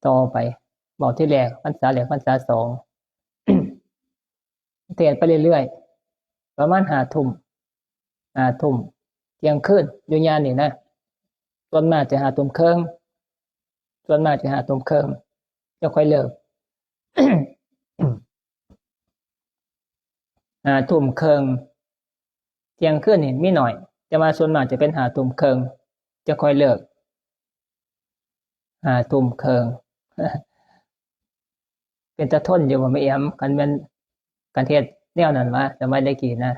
ต่อไป เว้าทีแรกพรรษาแรก พรรษาสอง เทศน์ไปเรื่อยๆ ประมาณห้าทุ่ม ห้าทุ่ม เที่ยงคืน อยู่ย่านนี่นะ ส่วนมากจะห้าทุ่มครึ่ง ส่วนมากจะห้าทุ่มครึ่ง จั่งค่อยเลิก ห้าทุ่มครึ่ง เที่ยงคืนนี่มีหน่อย แต่ว่าส่วนมากจะเป็นห้าทุ่มครึ่ง จั่งค่อยเลิก ห้าทุ่มครึ่ง เป็นตาทนอยู่บ่แม่แอม คันแม่น คันเฮ็ดแนวนั้นวะ สมัยแต่กี้นะ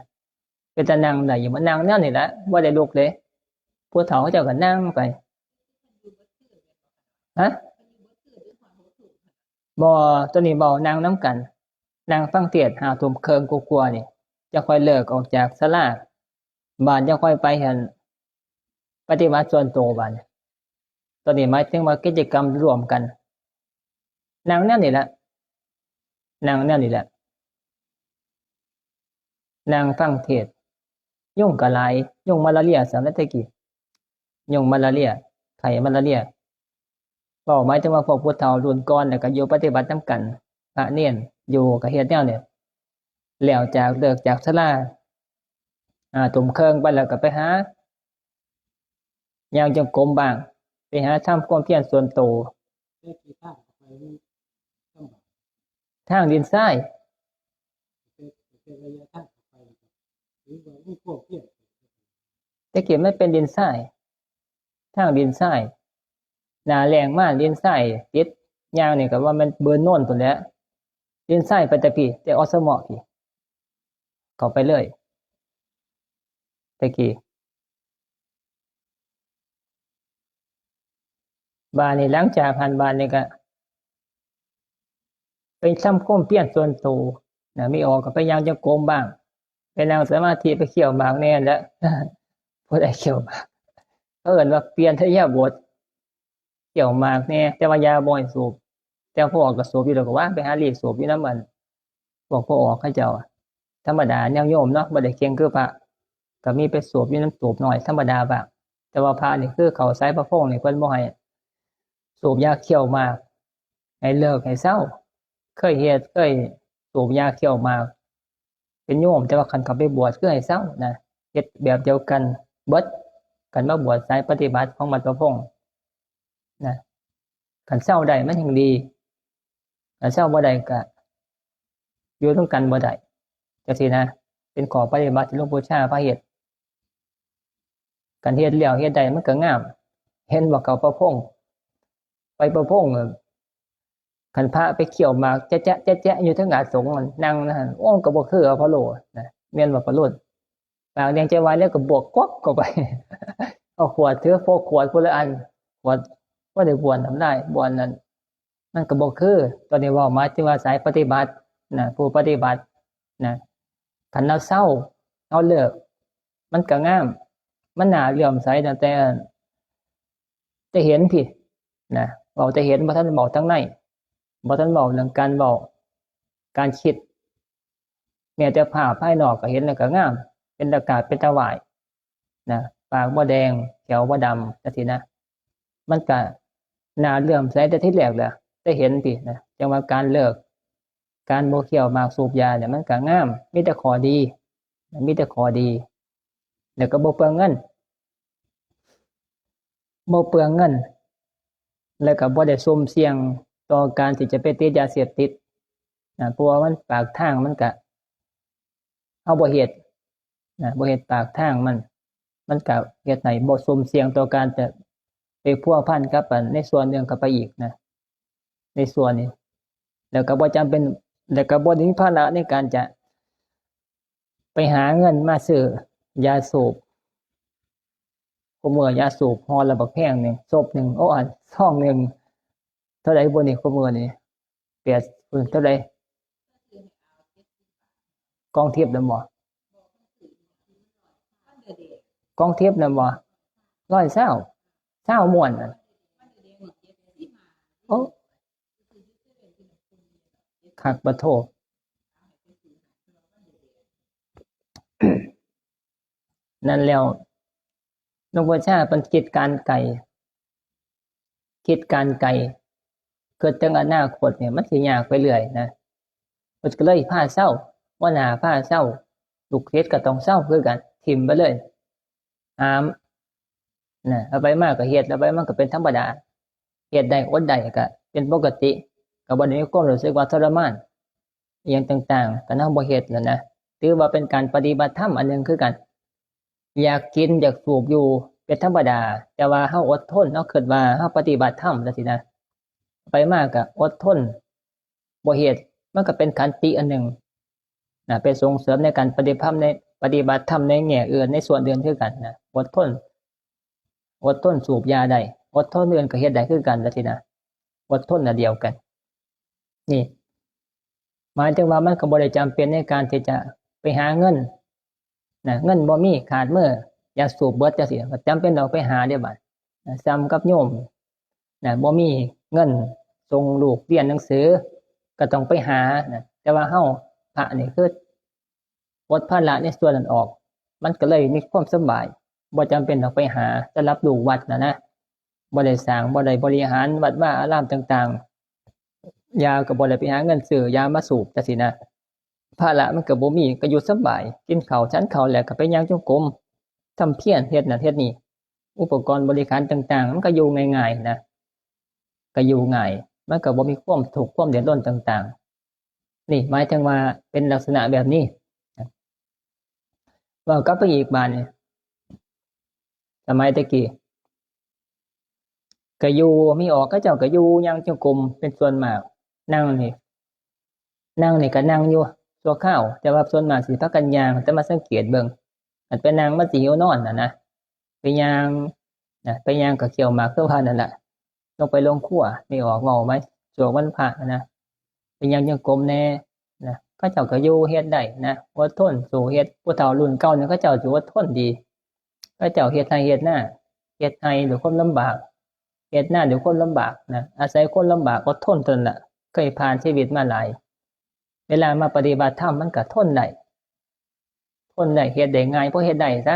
เป็นตานั่งได้อยู่บ่ นั่งแนวนี้ละ บ่ได้ลุกเลย ผู้เฒ่าเขาเจ้าก็นั่งไป ฮะ บ่ ตัวนี้เว้านั่งนำกัน นั่งฟังเทศน์ห้าทุ่มครึ่งกว่าๆ นี่ จั่งค่อยเลิกออกจากศาลา บาดจั่งค่อยไปหั้น ปฏิบัติส่วนตัวบาดนี้ ตัวนี้หมายถึงว่ากิจกรรมร่วมกัน นั่งแนวนี้ละ นั่งแนวนี้แหละ นั่งฟังเทศน์ ยุงก็หลาย ยุงมาลาเรียสมัยแต่กี้ ยุงมาลาเรีย ไข้มาลาเรีย เว้าหมายถึงว่าพวกผู้เฒ่ารุ่นก่อนน่ะก็อยู่ปฏิบัตินำกัน พระเณรอยู่ก็เฮ็ดแนวนี้ แล้วจาก เลิกจากศาลา ห้าทุ่มครึ่งไปแล้วก็ไปหา ย่างจงกรมบ้าง ไปหาทำความเพียรส่วนตัว ทางดินทราย แต่กี้มันเป็นดินทราย ทางดินทราย หน้าแล้งมาดินทรายติด ย่างนี่ก็ว่ามันเบิดโนนพู้นแหละ ดินทรายไปแต่พี้ แต่อสมพี้ เข้าไปเลย แต่กี้ บาดนี้หลังจากหั้น บาดนี้ก็ ไปทำความเพียรส่วนตัวนะ มีออกก็ไปย่างจงกรมบ้าง ไปนั่งสมาธิ ไปเคี่ยวหมากแหน่แล้ว ผู้ใดเคี่ยวหมาก เขาเอิ้นว่าเปลี่ยนอิริยาบถ เคี่ยวหมากแหน่ แต่ว่ายาบ่ให้สูบ แต่พอออกก็สูบอยู่ดอก ก็ว่าไปหาหลีกสูบอยู่นำอัน พวกพอออกเขาเจ้า ธรรมดาญาติโยมเนาะ บ่ได้เก่งคือพระ ก็มีไปสูบอยู่นำตูบน้อยธรรมดาบ้าง แต่ว่าพระนี่คือเข้าสายพระพงษ์นี่เพิ่นบ่ให้สูบยาเคี่ยวหมาก ให้เลิกให้เซา เคยเฮ็ด เคยสูบยาเคี่ยวหมาก เป็นโยม แต่ว่าคันเข้าไปบวชคือให้เซานะ เฮ็ดแบบเดียวกันเบิด คันมาบวชสายปฏิบัติของวัดพระพงษ์นะ คันเซาได้มันแฮ่งดี คันเซาบ่ได้ก็อยู่นำกันบ่ได้ จั่งซี้นะ เป็นข้อปฏิบัติที่หลวงปู่ชาพาเฮ็ด คันเฮ็ดแล้วเฮ็ดได้มันก็งาม เห็นบ่ เข้าพระพงษ์ ไปพระพงษ์ เออ คันพระไปเคี่ยวหมากแจ๊ะๆๆๆ อยู่เทิงอาสงฆ์นั่น นั่งนั่น โอ้ ก็บ่คือเอาพะโล้นะ แม่นบ่ พะโล้ ปากแดงใจวายแล้วก็บวกก๊อกเข้าไป เอาขวด ถือพกขวดคนละอัน ขวด บ่ได้บ้วนน้ำลาย บ้วนนั่น มันก็บ่คือ ตัวนี้เว้าหมายถึงว่าสายปฏิบัตินะ ผู้ปฏิบัตินะ คันเฮาเซา เฮาเลิก มันก็งาม มันน่าเลื่อมใสตั้งแต่ แต่เห็นพี้นะ เว้าแต่เห็น บ่ทันเว้าทางใน บ่ทันเว้าเรื่องการเว้า การคิด แม้แต่ภาพภายนอกก็เห็นแล้วก็งาม เป็นตา กราบ เป็นตาไหว้นะ ปากบ่แดง แข้วบ่ดำ จังซี้นะ มันก็น่าเลื่อมใสแต่ทีแรกแหละ แต่เห็นตินะ จั่งว่าการเลิก การบ่เคี้ยวหมากสูบยาเนี่ย มันก็งาม มีแต่ข้อดี มีแต่ข้อดี แล้วก็บ่เปลืองเงิน บ่เปลืองเงิน แล้วก็บ่ได้ซุ่มเสี่ยงต่อการที่จะไปติดยาเสพติดนะ เพราะว่ามันปากทางมันก็ เฮาบ่เฮ็ดนะ บ่เฮ็ดปากทางมัน มันก็เฮ็ดให้บ่ซุ่มเสี่ยงต่อการจะไปพัวพันกับอันในส่วนเรื่องเข้าไปอีกนะ ในส่วนนี้ แล้วก็บ่จำเป็น แล้วก็บ่ได้มีภาระในการจะไปหาเงินมาซื้อยาสูบ คุมื้อยาสูบห่อละบักแพงหนึ่ง ซบหนึ่ง โอ้ อัน ซองหนึ่ง เท่าใดบุนี่ คุมื้อนี่ แปด เท่าใด กองทิพย์นั่นบ่ กองทิพย์นั่นบ่ ร้อยซาว ซาวม้วนน่ะ โอ้ คักปะโท นั่นแล้ว หลวงปู่ชาเพิ่นคิดการไกล คิดการไกล คิดถึงอนาคตเนี่ย มันสิยากไปเรื่อยนะ เพิ่นก็เลยพาเซา บ่น่าพาเซา ลูกศิษย์ก็ต้องเซาคือกัน ถิ่มไปเลย ห้าม นะ เอาไปมาก็เฮ็ด เอาไปมาก็เป็นธรรมดา เฮ็ดได้อดได้ก็เป็นปกติ ก็บ่ได้มีความรู้สึกว่าทรมาน อิหยังต่างๆ ก็นำบ่เฮ็ดนั่นนะ ถือว่าเป็นการปฏิบัติธรรมอันหนึ่งคือกัน อยากกินอยากสูบอยู่เป็นธรรมดา แต่ว่าเฮาอดทน เฮาคิดว่าเฮาปฏิบัติธรรมจังซี้นะ ไปมาก็อดทน บ่เฮ็ด มันก็เป็นขันติอันหนึ่งนะ ไปส่งเสริมในการปฏิบัติธรรมใน ปฏิบัติธรรมในแง่อื่น ในส่วนอื่นคือกันนะ อดทน อดทนสูบยาได้ อดทนอื่นก็เฮ็ดได้คือกันจังซี้นะ อดทนอันเดียวกัน นี่ หมายถึงว่ามันก็บ่ได้จำเป็นในการที่จะไปหาเงินนะ เงินบ่มี ขาดมือ ยาสูบเบิดจังซี้ ก็จำเป็นต้องไปหาเด้บัดนะ ส่ำกับโยมนะ บ่มีเงินส่งลูกเรียนหนังสือ ก็ต้องไปหานะ แต่ว่าเฮา พระนี่คือ ปลดภาระในส่วนนั้นออก มันก็เลยมีความสบาย บ่จำเป็นต้องไปหา สำหรับลูกวัดน่ะนะ บ่ได้สร้าง บ่ได้บริหารวัดวาอารามต่างๆ ยาก็บ่ได้ไปหาเงินซื้อยามาสูบจังซี้นะ ภาระมันก็บ่มี ก็อยู่สบาย กินข้าว ฉันข้าวแล้วก็ไปย่างจงกรม ทำเพียร เฮ็ดนั่นเฮ็ดนี่ อุปกรณ์บริขารต่างๆ มันก็อยู่ง่ายๆ นะ ก็อยู่ง่าย มันก็บ่มีความทุกข์ ความเดือดร้อนต่างๆ นี่หมายถึงว่าเป็นลักษณะแบบนี้ เว้ากลับไปอีกบาดนี่ สมัยแต่กี้ ก็อยู่ มีออก เขาเจ้าก็อยู่ย่างจงกรมเป็นส่วนมาก นั่งนี่ นั่งนี่ก็นั่งอยู่ชั่วคราว แต่ว่าส่วนมากสิพากันย่าง แต่มาสังเกตเบิ่ง คันไปนั่งมันสิหิวนอนน่ะนะ ไปย่างนะ ไปย่างก็เคี้ยวหมากคือว่านั่นล่ะ ลงไปโรงครัว มีออก เว้าไหม ช่วงวันพระนะ ไปย่างจงกรมแน่นะ เขาเจ้าก็อยู่เฮ็ดได้นะ อดทนสู้ เฮ็ด ผู้เฒ่ารุ่นเก่านี่เขาเจ้าสิอดทนดี เขาเจ้าเฮ็ดไร่เฮ็ดนา เฮ็ดไร่ด้วยความลำบาก เฮ็ดนาด้วยความลำบากนะ อาศัยความลำบากอดทนเท่านั้นล่ะ เคยผ่านชีวิตมาหลาย เวลามาปฏิบัติธรรมมันก็ทนได้ ทนได้ เฮ็ดได้ง่าย พอเฮ็ดได้ซะ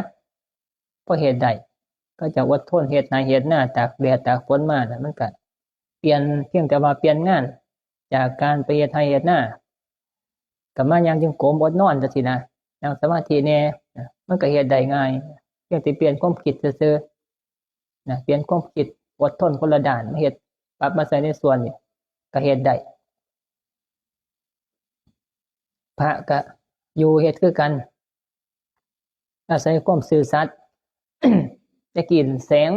พอเฮ็ดได้ เขาเจ้าอดทน เฮ็ดไร่เฮ็ดนา ตากแดดตากฝนมาน่ะ มันก็เปลี่ยน เพียงแต่ว่าเปลี่ยนงาน จากการไปเฮ็ดไร่เฮ็ดนา ก็มาย่างจงกรม อดนอนจังซี้นะ นั่งสมาธิแน่นะ มันก็เฮ็ดได้ง่าย เพียงแต่เปลี่ยนความคิดซื่อๆ นะ เปลี่ยนความคิด อดทนคนละด้าน มาเฮ็ด ปรับมาใส่ในส่วนนี่ ก็เฮ็ดได้ พระก็อยู่เฮ็ดคือกัน อาศัยความซื่อสัตย์ แต่กี้แสง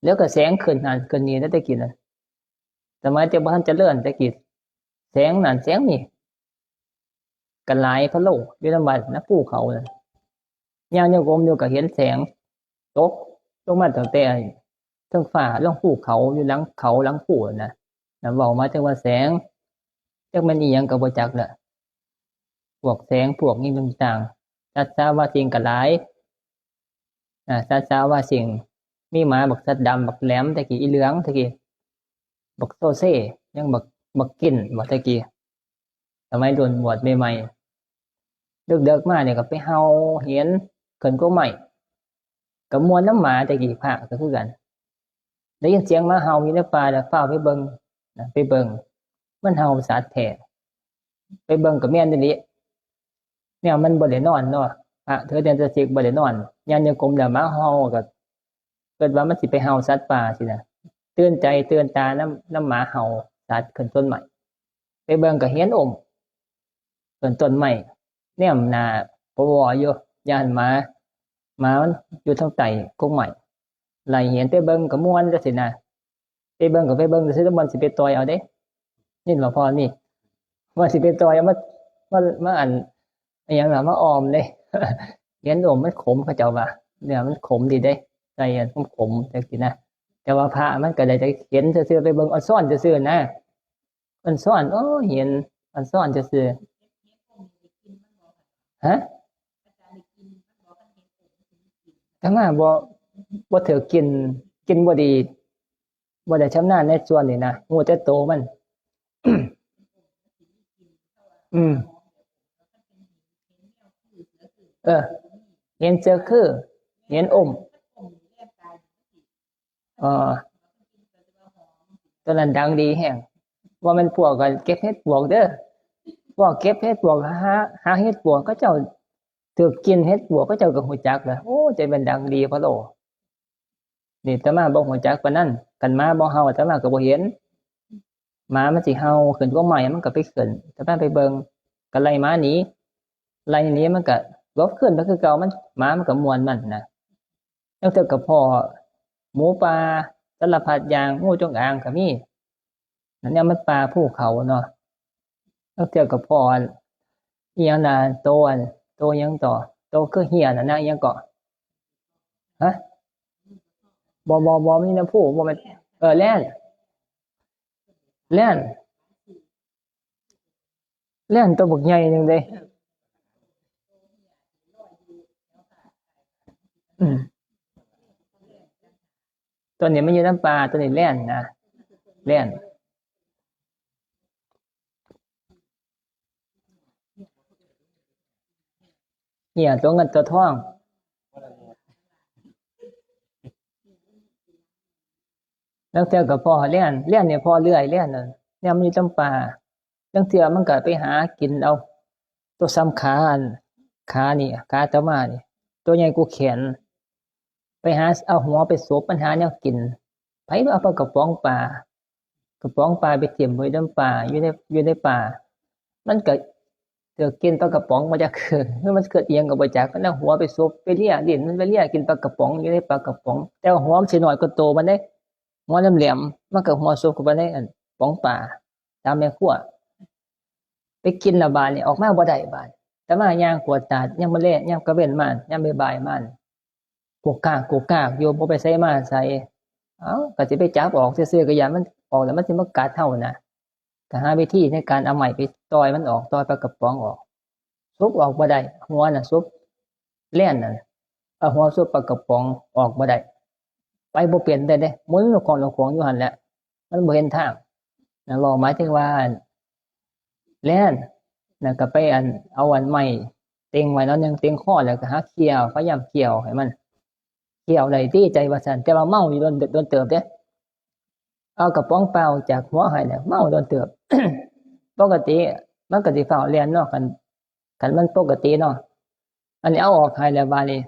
แล้วก็แสงขึ้นหั้นขึ้นนี่นะ แต่กี้น่ะ สมัยแต่บ่ทันเจริญ แต่กี้แสงนั่นแสงนี่ ก็หลายพะโลอยู่นำวัดนะ ภูเขาน่ะ ย่างจงกรมอยู่ก็เห็นแสงตกลงมาตั้งแต่เทิงฟ้าลงภูเขา อยู่หลังเขาหลังภูน่ะ นะ เว้ามาถึงว่าแสง จักแม่นอีหยังก็บ่จักละ พวกแสงพวกนี้ต่างๆ สัตว์สาว่าสิ่งก็หลาย อ่า สัตว์สาว่าสิ่ง มีหมาบักสัตว์ดำบักแหลม แต่กี้อีเหลือง แต่กี้ บักโซเซ่ ยังบัก บักกิน บักตะกี้ สมัยโดนบวชใหม่ๆ เดิกๆ มาเนี่ยก็ไปเห่าเห็นขึ้นกกไม้ ก็ม่วนนำหมา แต่กี้พระก็คือกัน ได้ยินเสียงหมาเห่าอยู่ในป่า แล้วฟ้าวไปเบิ่งนะ ไปเบิ่ง มันเห่าสัตว์แท้ ไปเบิ่งก็แม่นอีหลี แนวมันบ่ได้นอนเนาะ พระถือศีลแต่สิบ่ได้นอน ย่านโยกมแล้วหมาเห่าก็ คิดว่ามันสิไปเห่าสัตว์ป่าซี้นะ ตื่นใจตื่นตานำ นำหมาเห่าสัตว์ขึ้นต้นไม้ ไปเบิ่งก็เห็นองค์ขึ้นต้นไม้ แนมหน้าปวออยู่ ย่านหมา หมามันอยู่ทางใต้กกไม้ ไล่เห็น ไปเบิ่งก็ม่วนจั่งซี้นะ ไปเบิ่งก็ไปเบิ่งซื่อๆ แล้วมันสิไปต่อยเอาเด้ ยินบ่พ่อนี่ ว่าสิไปต่อยเอามา มา มาอัน อิหยังล่ะ มาออมเด้ เห็นองค์มันขม เขาเจ้าว่า เนี่ยมันขมดีเด้ ใส่อันขมๆ จั่งซี้นะ แต่ว่าพระมันก็ได้แต่เห็นซื่อๆ ไปเบิ่งออนซอนซื่อๆ นะ ออนซอน โอ้ เห็นออนซอนซื่อๆ ฮะ อาตมาบ่ บ่ถือกิน กินบ่ดี บ่ได้ชำนาญในส่วนนี้นะ ฮู้แต่โตมัน อืม เออ เห็นเสือคือ เห็นองค์ เออ ตอนนั้นดังดีแฮง ว่าแม่นพวกกันเก็บเห็ดปวกเด้อ พวกเก็บเห็ดปวก หา หาเห็ดปวก เขาเจ้าถือกินเห็ดปวก เขาเจ้าก็ฮู้จักแล้ว โอ้ จะแม่นดังดีพะโล นี่อาตมาบ่ฮู้จักปานนั้น คันหมาบ่เห่าอาตมาก็บ่เห็น หมามันสิเห่าขึ้นกกไม้ มันก็ไปขึ้น อาตมาไปเบิ่ง ก็ไล่หมาหนี ไล่หนีมันก็หลบคืนไปคือเก่า มัน หมามันก็ม่วนมันนะ ลางเทื่อก็พ้อหมูป่าสารพัดอย่าง งูจงอางก็มี นั่นเนี่ยมันป่าภูเขาเนาะ ลางเทื่อก็พ้ออัน อีหยังนะ โตอัน โตหยังต่อ โตคือเฮียน่ะนะ อีหยังเกาะ ฮะ บ่ บ่ บ่มีน้ำพุ บ่แม่น เออ แล่น แล่น แล่นตัวบักใหญ่หนึ่งเด้ อืม ตัวนี้มันอยู่น้ำป่า ตัวนี้แล่นนะ แล่น เฮียตัวเงินตัวทอง ลางเทื่อก็พ้อแล่น แล่นเนี่ยพ้อเรื่อย แล่นน่ะ เนี่ยมันอยู่ตามป่า ลางเทื่อมันก็ไปหากินเอา ตัวส่ำขาอัน ขานี่ ขาอาตมานี่ ตัวใหญ่กว่าแขน ไปหาเอาหัวไปซบมันหาแนวกิน ไผเอาปลากระป๋องป่า กระป๋องป่าไปถิ่มไว้นำป่า อยู่ใน อยู่ในป่า มันก็เถือกกินปลากระป๋องมาจากเขื่อน หรือมันเกิดอิหยังก็บ่จัก มันเอาหัวไปซบ ไปเลียลิ้นมัน ไปเลียกินปลากระป๋องอยู่ในปลากระป๋อง แต่ว่าหัวมันสิน้อยกว่าโตมันเด้ หัวแหลมๆ มันก็หัวซบเข้าไปในอันป๋องป่า ตามแม่ครัว ไปกินแล้วบาดนี่ออกมาบ่ได้บาด แต่มาย่างกวาดตาด ยามมื้อแลง ยามกลางเว็นมา ยามบ่ายๆ มา กุกกากกุกกากอยู่ บ่ไปไสมาไส เอ้า ก็สิไปจับออกซื่อๆ ก็ย้านมันออกแล้วมันสิมากัดเฮานะ ก็หาวิธีในการเอาไม้ไปต่อยมันออก ต่อยปลากระป๋องออก ซบออกบ่ได้ หัวน่ะ ซบแล่นน่ะ เอาหัวซบปลากระป๋องออกบ่ได้ ไปบ่เป็นเด้ หมุนลูกของลูกของอยู่หั่นแหละ มันบ่เห็นทางนะ เว้าหมายถึงว่า แล่น แล้วก็ไปอัน เอาอันไม้เต็งไว้หน่อยหนึ่ง เต็งคอ แล้วก็หาเขี่ย พยายามเขี่ยให้มัน เขี่ยได้ติใจว่าซั่น แต่ว่าเมาอยู่โดน โดนเติบเด้ เอากระป๋องเปล่าจากหัวให้แล้ว เมาโดนเติบ ปกติมันก็สิฟ้าวแล่นเนาะ คัน คันมันปกติเนาะ อันนี้เอาออกให้แล้วบาดนี้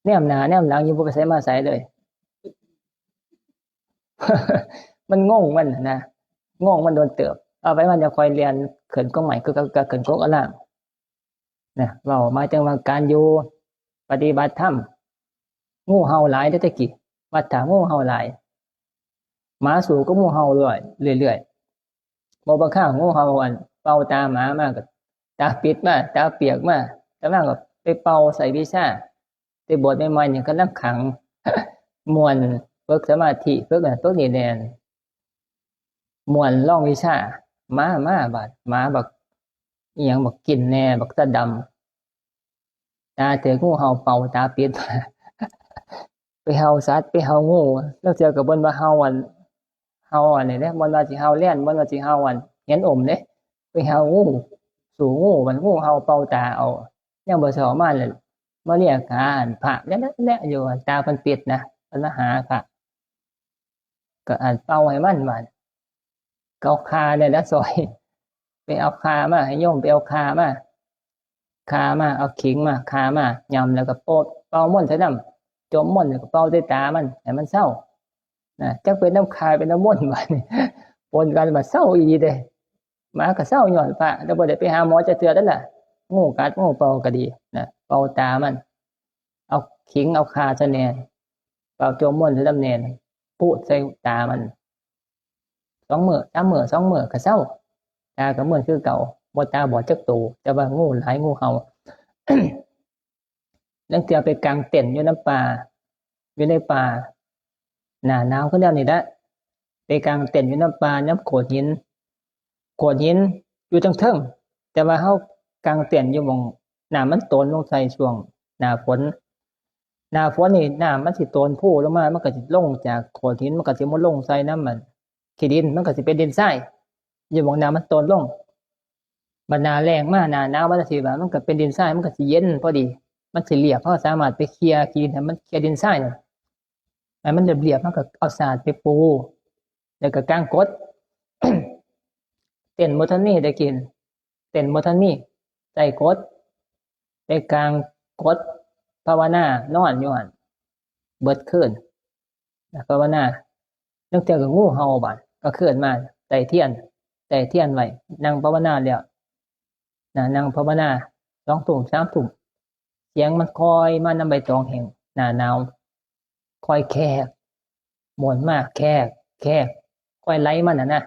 แนมหน้าแนมหลังอยู่ บ่ไปไสมาไสเลย มันงงมันน่ะนะ งงมันโดนเติบ เอาไปมันจะคอยแล่นขึ้นกกไม้ ก็ ก็ ก็ขึ้นกกอล่าง นะ เว้าหมายถึงว่าการอยู่ปฏิบัติธรรม งูเห่าหลายเด้อแต่กี้ วัดท่างูเห่าหลาย หมาสู้กับงูเห่าเรื่อย เรื่อยๆ บ่บางครั้งงูเห่าอันเป่าตาหมามาก็ตาปิดมา ตาเปียกมา แต่มาก็ไปเป่าใส่วิชา แต่บวชใหม่ๆ นี่กำลังขัง ม่วน ฝึกสมาธิ ฝึกอันนั้น ฝึกนี่แน่น ม่วนลองวิชา หมา มาบาด หมาบัก อีหยัง บักกินแน่ บักตาดำ ตาถืกงูเห่าเป่า ตาปิด ไปเห่าสัตว์ ไปเห่างู ลางเทื่อก็เพิ่นว่าเห่าอัน เห่าอันนี้เด้ บ่ว่าสิเห่าแล่น บ่ว่าสิเห่าอันเห็นอมเด้ ไปเห่างู สู้งู มันงูเห่าเป่าตาเอา ยังบ่เซามาเลย มาเลียขาอันพระแหละๆๆ อยู่ อันตาเพิ่นปิดนะ เพิ่นมาหาพระ ก็อันเป่าให้มัน บาด ก็เอาข่าเนี่ยละซอย ไปเอาข่ามา ให้โยมไปเอาข่ามา ข่ามา เอาขิงมา ข่ามา ยำแล้วก็โปะ เป่ามนต์ใส่นำ จมมนต์แล้วก็เป่าใส่ตามัน ให้มันเซา นะ จักเป็นนำข่าเป็นนำมนต์ บาดนี้ ปนกัน บาดเซาอีหลีเด้ หมาก็เซาย้อนพระ แต่บ่ได้ไปหาหมอจักเทื่อเด้อล่ะ งูกัด งูเป่าก็ดี นะ เป่าตามัน เอาขิง เอาข่าใส่แหน่ เป่าจมมนต์ใส่นำแหน่ ปูดใส่ตามัน สองมื้อ สามมื้อ สองมื้อก็เซา ตาก็เมินคือเก่า บ่ตาบอดจักโต แต่ว่างูหลาย งูเห่า ลางเทื่อไปกางเต็นท์อยู่นำป่า อยู่ในป่า หน้าหนาวคือแนวนี้ละ ไปกางเต็นท์อยู่นำป่า นำโขดหิน โขดหินอยู่เทิงๆ แต่ว่าเฮากางเต็นท์อยู่หม่องน้ำมันโตนลงใส่ช่วงหน้าฝน หน้าฝนนี่น้ำมันสิโตนพูลงมา มันก็สิลงจากโขดหิน มันก็สิมาลงใส่นำมันขี้ดิน มันก็สิเป็นดินทราย อยู่หม่องน้ำมันโตนลง บัดหน้าแล้งมา หน้าหนาวมาจั่งซี้ บาดมันก็เป็นดินทราย มันก็สิเย็นพอดี มันสิเรียบ เฮาสามารถไปเคลียร์ขี้ดินให้มันเคลียร์ดินทรายนั่น ให้มันเรียบๆ เฮาก็เอาสาดไปปู แล้วก็กางกด เต็นท์บ่ทันมีได้กิน เต็นท์บ่ทันมี ใส่กด ไปกางกด ภาวนานอนอยู่หั่น เบิดคืน นะ ภาวนา ลางเทื่อก็งูเห่าบาด ก็เคลื่อนมา ใต้เทียน ใต้เทียนไว้ นั่งภาวนาแล้ว นะ นั่งภาวนา สองทุ่ม สามทุ่ม เสียงมันคอยมานำใบตองแห้ง หน้าหนาว คอยแคก ม่วนมาก แคก แคก คอยไหลมาน่ะนะ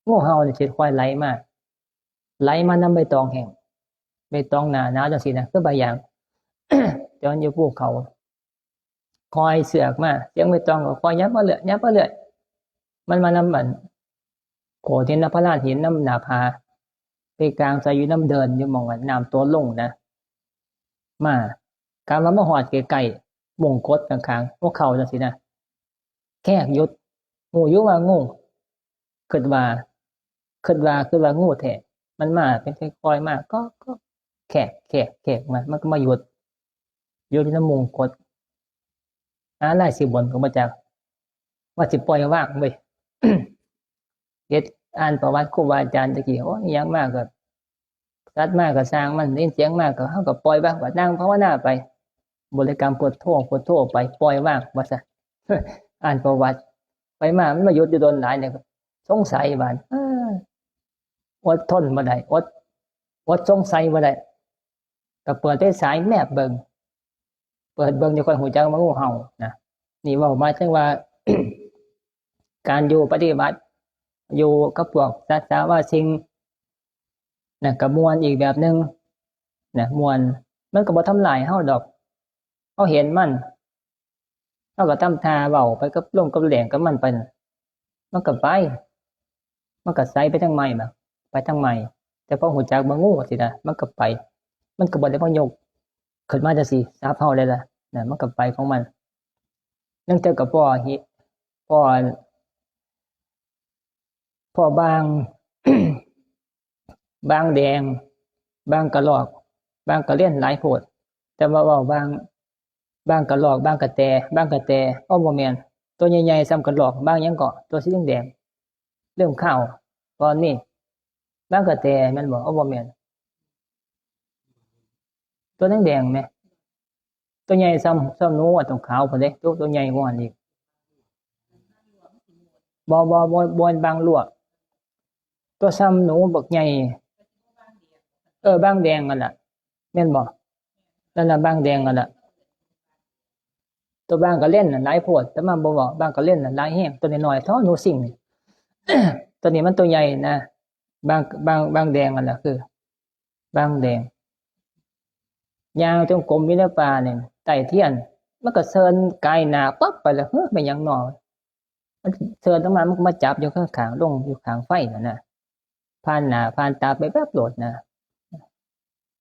งูเห่านี่สิคอยไหลมา ไหลมานำใบตองแห้ง ใบตองหน้าหนาวจั่งซี้นะ คือใบหญ้า แต่มันอยู่ภูเขา คอยเสือกมา เสียงใบตองก็คอยยับมาเรื่อย ยับมาเรื่อย มันมานำอัน โขดหินนะ พระลานหินนำหน้าผา ไปกางใส่อยู่นำเดิน อยู่หม่องอันน้ำโตนลงนะ มา กำลังมาฮอดใกล้ๆ มุ้งกดข้างๆ หัวเข่าจั่งซี้นะ แคกหยุด ฮู้อยู่ว่างู คิดว่า คิดว่า คิดว่างูแท้ มันมาเป็นค่อยๆ มา ก็ ก็ แคก แคก แคกมา มันก็มาหยุด หยุดอยู่นำมุ้งกด หาลายสิบ่นก็บ่จัก ว่าสิปล่อยวางเว้ย เฮ็ดอ่านประวัติครูบาอาจารย์ตะกี้ โอ้ย อิหยังมาก็ สัตว์มาก็ซ่างมัน ได้ยินเสียงมาก็ เฮาก็ปล่อยวาง ก็นั่งภาวนาไป บริกรรมพุทโธ พุทโธไป ปล่อยวาง ว่าซะ อ่านประวัติ ไปมา มันมาหยุดอยู่โดนหลายเนี่ย สงสัยบาด เอ้อ อดทนบ่ได้ อด อดสงสัยบ่ได้ ก็เปิดไฟฉายแนบเบิ่ง เปิดเบิ่งจั่งค่อยฮู้จักว่างูเห่านะ นี่เว้าหมายถึงว่า การอยู่ปฏิบัติ อยู่กับพวกสัตว์สาว่าสิ่ง นะ ก็ม่วนอีกแบบหนึ่ง นะ ม่วน มันก็บ่ทำลายเฮาดอก เฮาเห็นมัน เฮาก็ทำท่าเว้าไปกับลมกับแรงกับมันไปน่ะ มันก็ไป มันก็ไสไปทางไม้น่ะ ไปทางไม้ แต่พอฮู้จักว่างูสินะ มันก็ไป มันก็บ่ได้มายกขึ้นมาจั่งซี้ สับเฮาเลยล่ะ นะ มันก็ไปของมัน ลางเทื่อก็พ้อหิ พ้อ พ้อบาง บางแดง บางกะรอก บางกะเล่นหลายโพด แต่ว่าเว้าบาง บางกะรอก บางกะแต บางกะแต อ้อ บ่แม่น ตัวใหญ่ๆ ส่ำกะรอก บางหยังเกาะ ตัวสีแดงๆ เริ่มข้าว ตอนนี้ บางกะแตแม่นบ่ อ้อ บ่แม่น ตัวแดงๆ แหม ตัวใหญ่ส่ำ ส่ำหนูอะ ตัวขาวพุ้นเด้ ตัว ตัวใหญ่กว่าหั้นอีก บ่ บ่ บ่ บ่แม่นบางลวก ตัวส่ำหนูบักใหญ่ เออ บางแดงนั่นล่ะ แม่นบ่ นั่นล่ะ บางแดงนั่นล่ะ ตัวบางกะเล่นน่ะหลายโพด แต่มาบ่เว้า บางกะเล่นน่ะหลายแฮง ตัวน้อยๆ เท่าหนูซิ่งนี่ ตัวนี้มันตัวใหญ่นะ บาง บาง บางแดงนั่นล่ะ คือ บางแดง ย่างจงกรมอยู่ในป่านี่ ใต้เทียน มันก็เซินกายหน้าปั๊บไปแล้ว เฮ้อ แม่นหยังน้อ มันเซินลงมา มันก็มาจับอยู่ข้างๆ ลงอยู่ข้างไฟนั่นน่ะ ผ่านหน้าผ่านตาไปแป๊บโลดนะ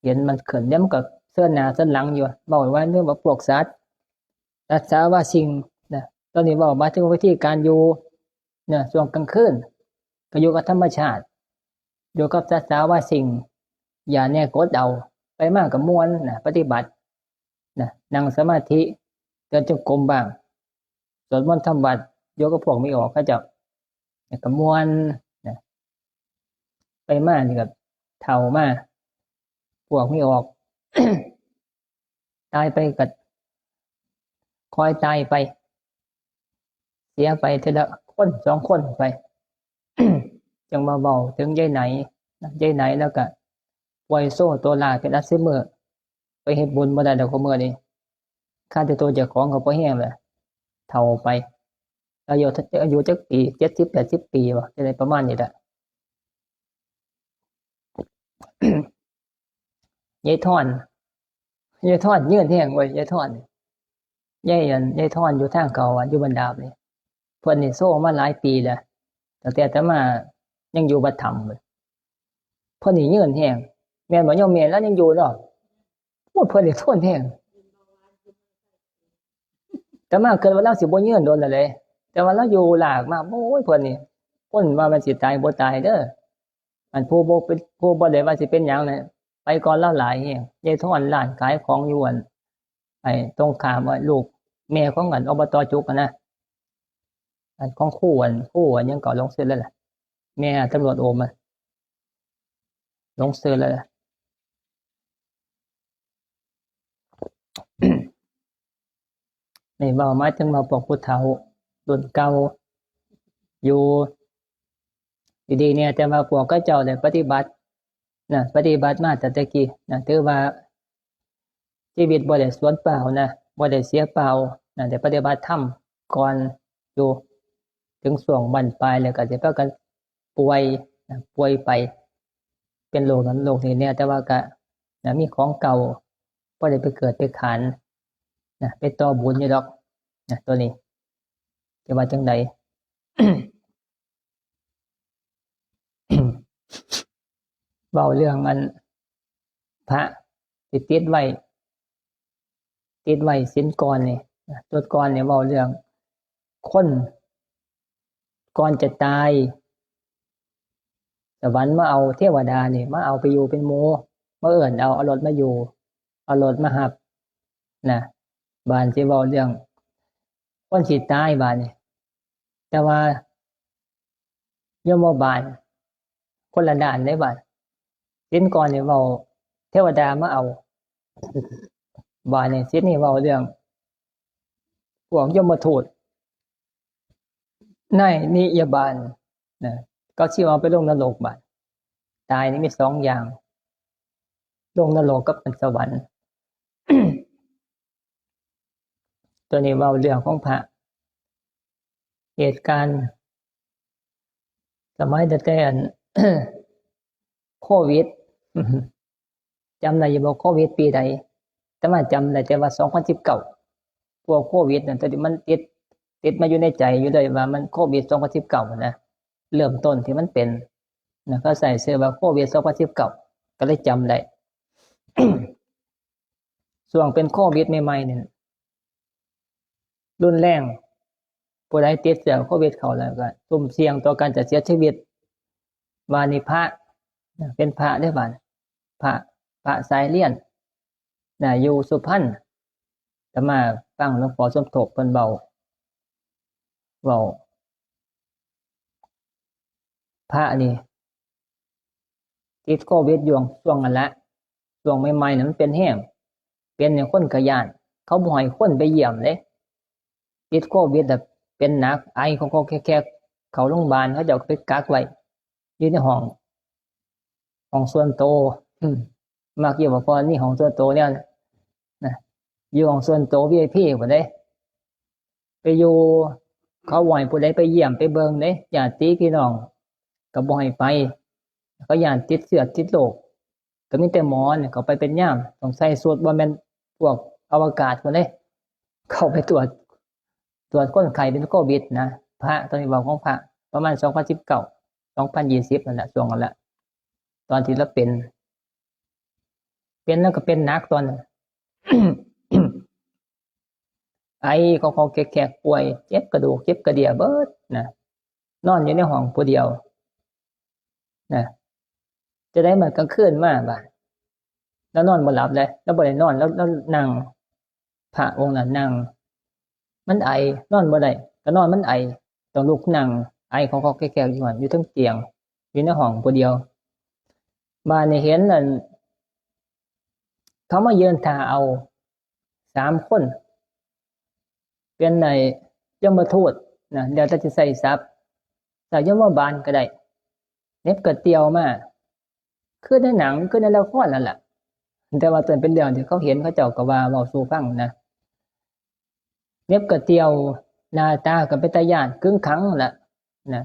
เห็นมันขึ้น เดี๋ยวมันก็เซินหน้าเซินหลังอยู่ เว้าว่าเรื่องว่าพวกสัตว์ สัตว์สาว่าสิ่งนะ ตอนนี้เว้ามาถึงวิธีการอยู่ เนี่ย ช่วงกลางคืน ก็อยู่กับธรรมชาติ อยู่กับสัตว์สาว่าสิ่ง อย่าแน่กดเอา ไปมาก็ม่วนนะ ปฏิบัตินะ นั่งสมาธิ เดินจงกรมบ้าง สวดมนต์ทำวัตร อยู่กับพวกมีออกเขาเจ้า แล้วก็ม่วนนะ ไปมานี่ก็เฒ่ามา พวกมีออก ตายไปก็คอยตายไป เสียไปทีละคนสองคนไป จังมาเว้าถึงยายไหนนะ ยายไหนแล้วก็ป่วยโซ่ตัวลาเป็นอัลไซเมอร์ ไปเฮ็ดบุญบ่ได้ดอก คุมื้อนี้ ค่าแต่ตัวเจ้าของก็บ่แฮงแล้ว เฒ่าไป อายุ อายุจักปี เจ็ดสิบ แปดสิบ ปีบ่ จะได้ประมาณนี้แหละ ยายทอน ยายทอนยืนแฮงเว้ย ยายทอน ยายอัน ยายทอนอยู่ทางเก่าอะ อยู่บ้านดาบนี่ เพิ่นนี่โซ่มาหลายปีแล้ว ตั้งแต่อาตมายังอยู่วัดถ้ำเว้ย เพิ่นนี่ยืนแฮง แม่นบ่โยมแม่ ลาวยังอยู่เนาะ โอ้ย เพิ่นนี่ทนแฮง อาตมาคิดว่าลาวสิบ่ยืนโดนแล้วเด้ แต่ว่าลาวอยู่ลากมา โอ้ย เพิ่นนี่ คนว่ามันสิตายบ่ตายเด้อ อันผู้บ่เป็น ผู้บ่ได้ว่าสิเป็นหยังนะ ไปก่อนลาวหลายแฮง ยายทอนร้านขายของอยู่อัน ไอ้ตรงข้ามว่าลูกแม่ของอัน อบต.จุกอะนะ อันของครูอัน ครูอันหยังก็หลงชื่อแล้วล่ะ แม่ตำรวจโอมอะ หลงชื่อแล้วล่ะ นี่เว้ามาถึงว่าพวกผู้เฒ่ารุ่นเก่า อยู่ดีๆ เนี่ย แต่ว่าพวกเขาเจ้าได้ปฏิบัตินะ ปฏิบัติมาตั้งแต่กี้นะ ถือว่าชีวิตบ่ได้สูญเปล่านะ บ่ได้เสียเปล่านะ ได้ปฏิบัติธรรมก่อนอยู่ ถึงช่วงบั้นปลายแล้วก็สิพากันป่วยนะ ป่วยไป เป็นโรคนั้นโรคนี้เนี่ย แต่ว่าก็นะ มีของเก่า พอได้ไปเกิดไปขานนะ ไปต่อบุญอยู่ดอกนะ ตัวนี้ จะว่าจังใด เว้าเรื่องอัน พระที่ติดไว้ ติดไว้ศีลก่อนนี่นะ ตัวก่อนนี่เว้าเรื่องคน ก่อนจะตาย สวรรค์มาเอา เทวดานี่มาเอาไปอยู่เป็นหมู่ มาเอิ้นเอา เอารถมาอยู่ เอารถมารับนะ บาดสิเว้าเรื่องคนสิตายบาดนี่ แต่ว่ายมบาลคนละด้านเด้บาด ศีลก่อนนี่เว้าเทวดามาเอา บาดนี่ศีลนี่เว้าเรื่องพวกยมทูต ในนิยบาลนะ เขาสิเอาไปลงนรกบาด ตายนี่มีสองอย่าง ลงนรกกับเป็นสวรรค์ ตัวนี้เว้าเรื่องของพระ เหตุการณ์ สมัยตั้งแต่อัน โควิด จำได้อยู่บ่ โควิดปีใด แต่ว่าจำได้แต่ว่าสองพันสิบเก้า พวกโควิดนั่น แต่มันติด ติดมาอยู่ในใจอยู่เลยว่ามันโควิดสองพันสิบเก้านะ เริ่มต้นที่มันเป็นนะ เขาใส่ชื่อว่าโควิดสองพันสิบเก้า ก็เลยจำได้ ช่วงเป็นโควิดใหม่ๆ เนี่ย รุนแรง ผู้ใดติดเชื้อโควิดเข้าแล้วก็ซุ่มเสี่ยงต่อการจะเสียชีวิต ว่านี่พระนะ เป็นพระเด้บาด พระ พระสายเรียนนะ อยู่สุพรรณ อาตมาฟังหลวงพ่อสมทบเพิ่นเว้า เว้า พระนี่ ติดโควิดอยู่ช่วงนั้นแหละ ช่วงใหม่ๆ น่ะมันเป็นแฮง เป็นเนี่ยคนก็ย้าน เขาบ่ให้คนไปเยี่ยมเด้ ติดโควิดแบบเป็นหนัก ไอคอกๆแคกๆ เข้าโรงพยาบาล เขาเจ้าก็ไปกักไว้ อยู่ในห้อง ห้องส่วนตัว อืม มักอยู่บ่ พอมีห้องส่วนตัวเนี่ยนะ อยู่ห้องส่วนตัว วีไอพี พุ้นเด้ ไปอยู่ เขาบ่ให้ผู้ใดไปเยี่ยมไปเบิ่งเด้ ญาติพี่น้องก็บ่ให้ไป เขาย้านติดเชื้อติดโรค ก็มีแต่หมอเนี่ยเขาไปเป็นยาม ต้องใส่ชุด บ่แม่นพวกอวกาศพุ้นเด้ เข้าไปตรวจ ตรวจคนไข้เป็นโควิดนะ พระ ตอนนี้เว้าของพระ ประมาณสองพันสิบเก้า สองพันยี่สิบ นั่นแหละ ช่วงนั้นแหละ ตอนที่ลาวเป็น เป็นแล้วก็เป็นหนักตอนนั้น ไอคอกๆแคกๆ ป่วย เจ็บกระดูก เจ็บกระเดี่ยเบิดนะ นอนอยู่ในห้องผู้เดียว นะ จะได้มันกลางคืนมาบาด แล้วนอนบ่หลับเลย แล้วบ่ได้นอน แล้ว แล้วนั่ง พระองค์นั้นนั่ง มันไอ นอนบ่ได้ ก็นอนมันไอ ต้องลุกนั่ง ไอคอกๆแคกๆอยู่หั่น อยู่เทิงเตียง อยู่ในห้องผู้เดียว บาดนี้เห็นนั่น เขามายืนท่าเอา สามคน เป็นไอ้ยมทูตนะ แล้วแต่จะใส่ศัพท์ ใส่ยมบาลก็ได้ เหน็บกระเตียวมา คือในหนัง คือในละครนั่นแหละ แต่ว่าตัวเป็นเรื่องที่เขาเห็น เขาเจ้าก็ว่าเว้าสู่ฟังนะ เหน็บกระเตียว หน้าตาก็เป็นตาย้าน ขึงขังนั่นแหละนะ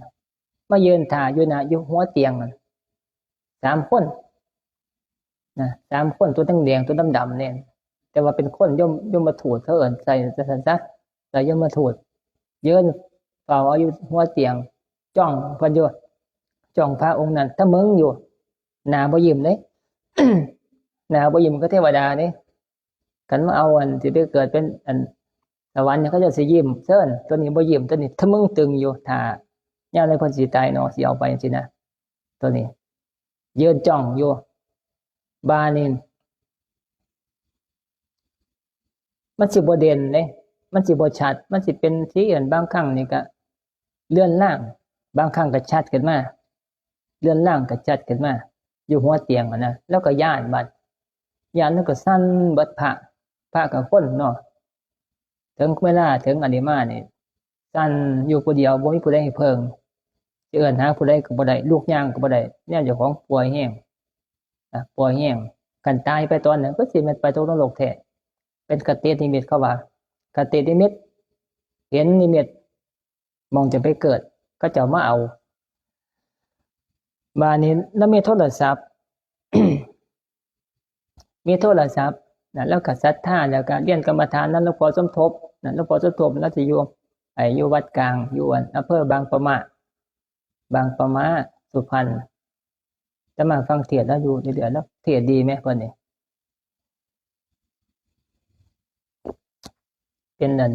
มายืนท่าอยู่หน้า อยู่หัวเตียงนั่น สามคนนะ สามคน ตัวแดงๆ ตัวดำๆเนี่ย แต่ว่าเป็นคนยม ยมทูต เขาเอิ้นใส่ ใส่ ใส่ ใส่ยมทูต ยืนเฝ้าเอาอยู่หัวเตียง จ้องเพิ่นอยู่ จ้องพระองค์นั้น ทะมึงอยู่ หน้าบ่ยิ้มเด้ หน้าบ่ยิ้มคือเทวดาเด้ คันมาเอาอันสิไปเกิดเป็นอันสวรรค์เนี่ย เขาเจ้าสิยิ้มเซิ้น ตัวนี้บ่ยิ้ม ตัวนี้ทะมึงตึงอยู่ ท่า ยามใดเพิ่นสิตายเนาะ สิเอาไปจังซี้นะ ตัวนี้ ยืนจ้องอยู่ บาดนี้ มันสิบ่เด่นเด้ มันสิบ่ชัด มันสิเป็นสีอื่น บางครั้งนี่ก็เลือนลาง บางครั้งก็ชัดขึ้นมา เลือนลางก็ชัดขึ้นมา อยู่หัวเตียงหั้นนะ แล้วก็ย้านบัด ย้านแล้วก็สั่นเบิด พระ พระกับคนเนาะ ถึงเวลา ถึงอันนี้มานี่ สั่นอยู่ผู้เดียว บ่มีผู้ใดให้เพิ่ง จะเอิ้นหาผู้ใดก็บ่ได้ ลุกย่างก็บ่ได้ แนวเจ้าของป่วยแฮง นะ ป่วยแฮง คันตายไปตอนนั้นก็สิแม่นไปตกนรกแท้ เป็นคตินิมิตเขาว่า คตินิมิต เห็นนิมิต หม่องจะไปเกิด เขาเจ้ามาเอา บาดนี้ลาวมีโทรศัพท์ มีโทรศัพท์นะ แล้วก็ศรัทธา แล้วก็เรียนกรรมฐานนำหลวงพ่อสมทบนะ หลวงพ่อสมทบลาวสิอยู่ ไอ้ อยู่วัดกลาง อยู่อันอำเภอบางปะมะ บางปะมะ สุพรรณ อาตมาฟังเทศน์ลาวอยู่เรื่อยๆ ลาวเทศน์ดีแหมเพิ่นนี่ เป็นนั่น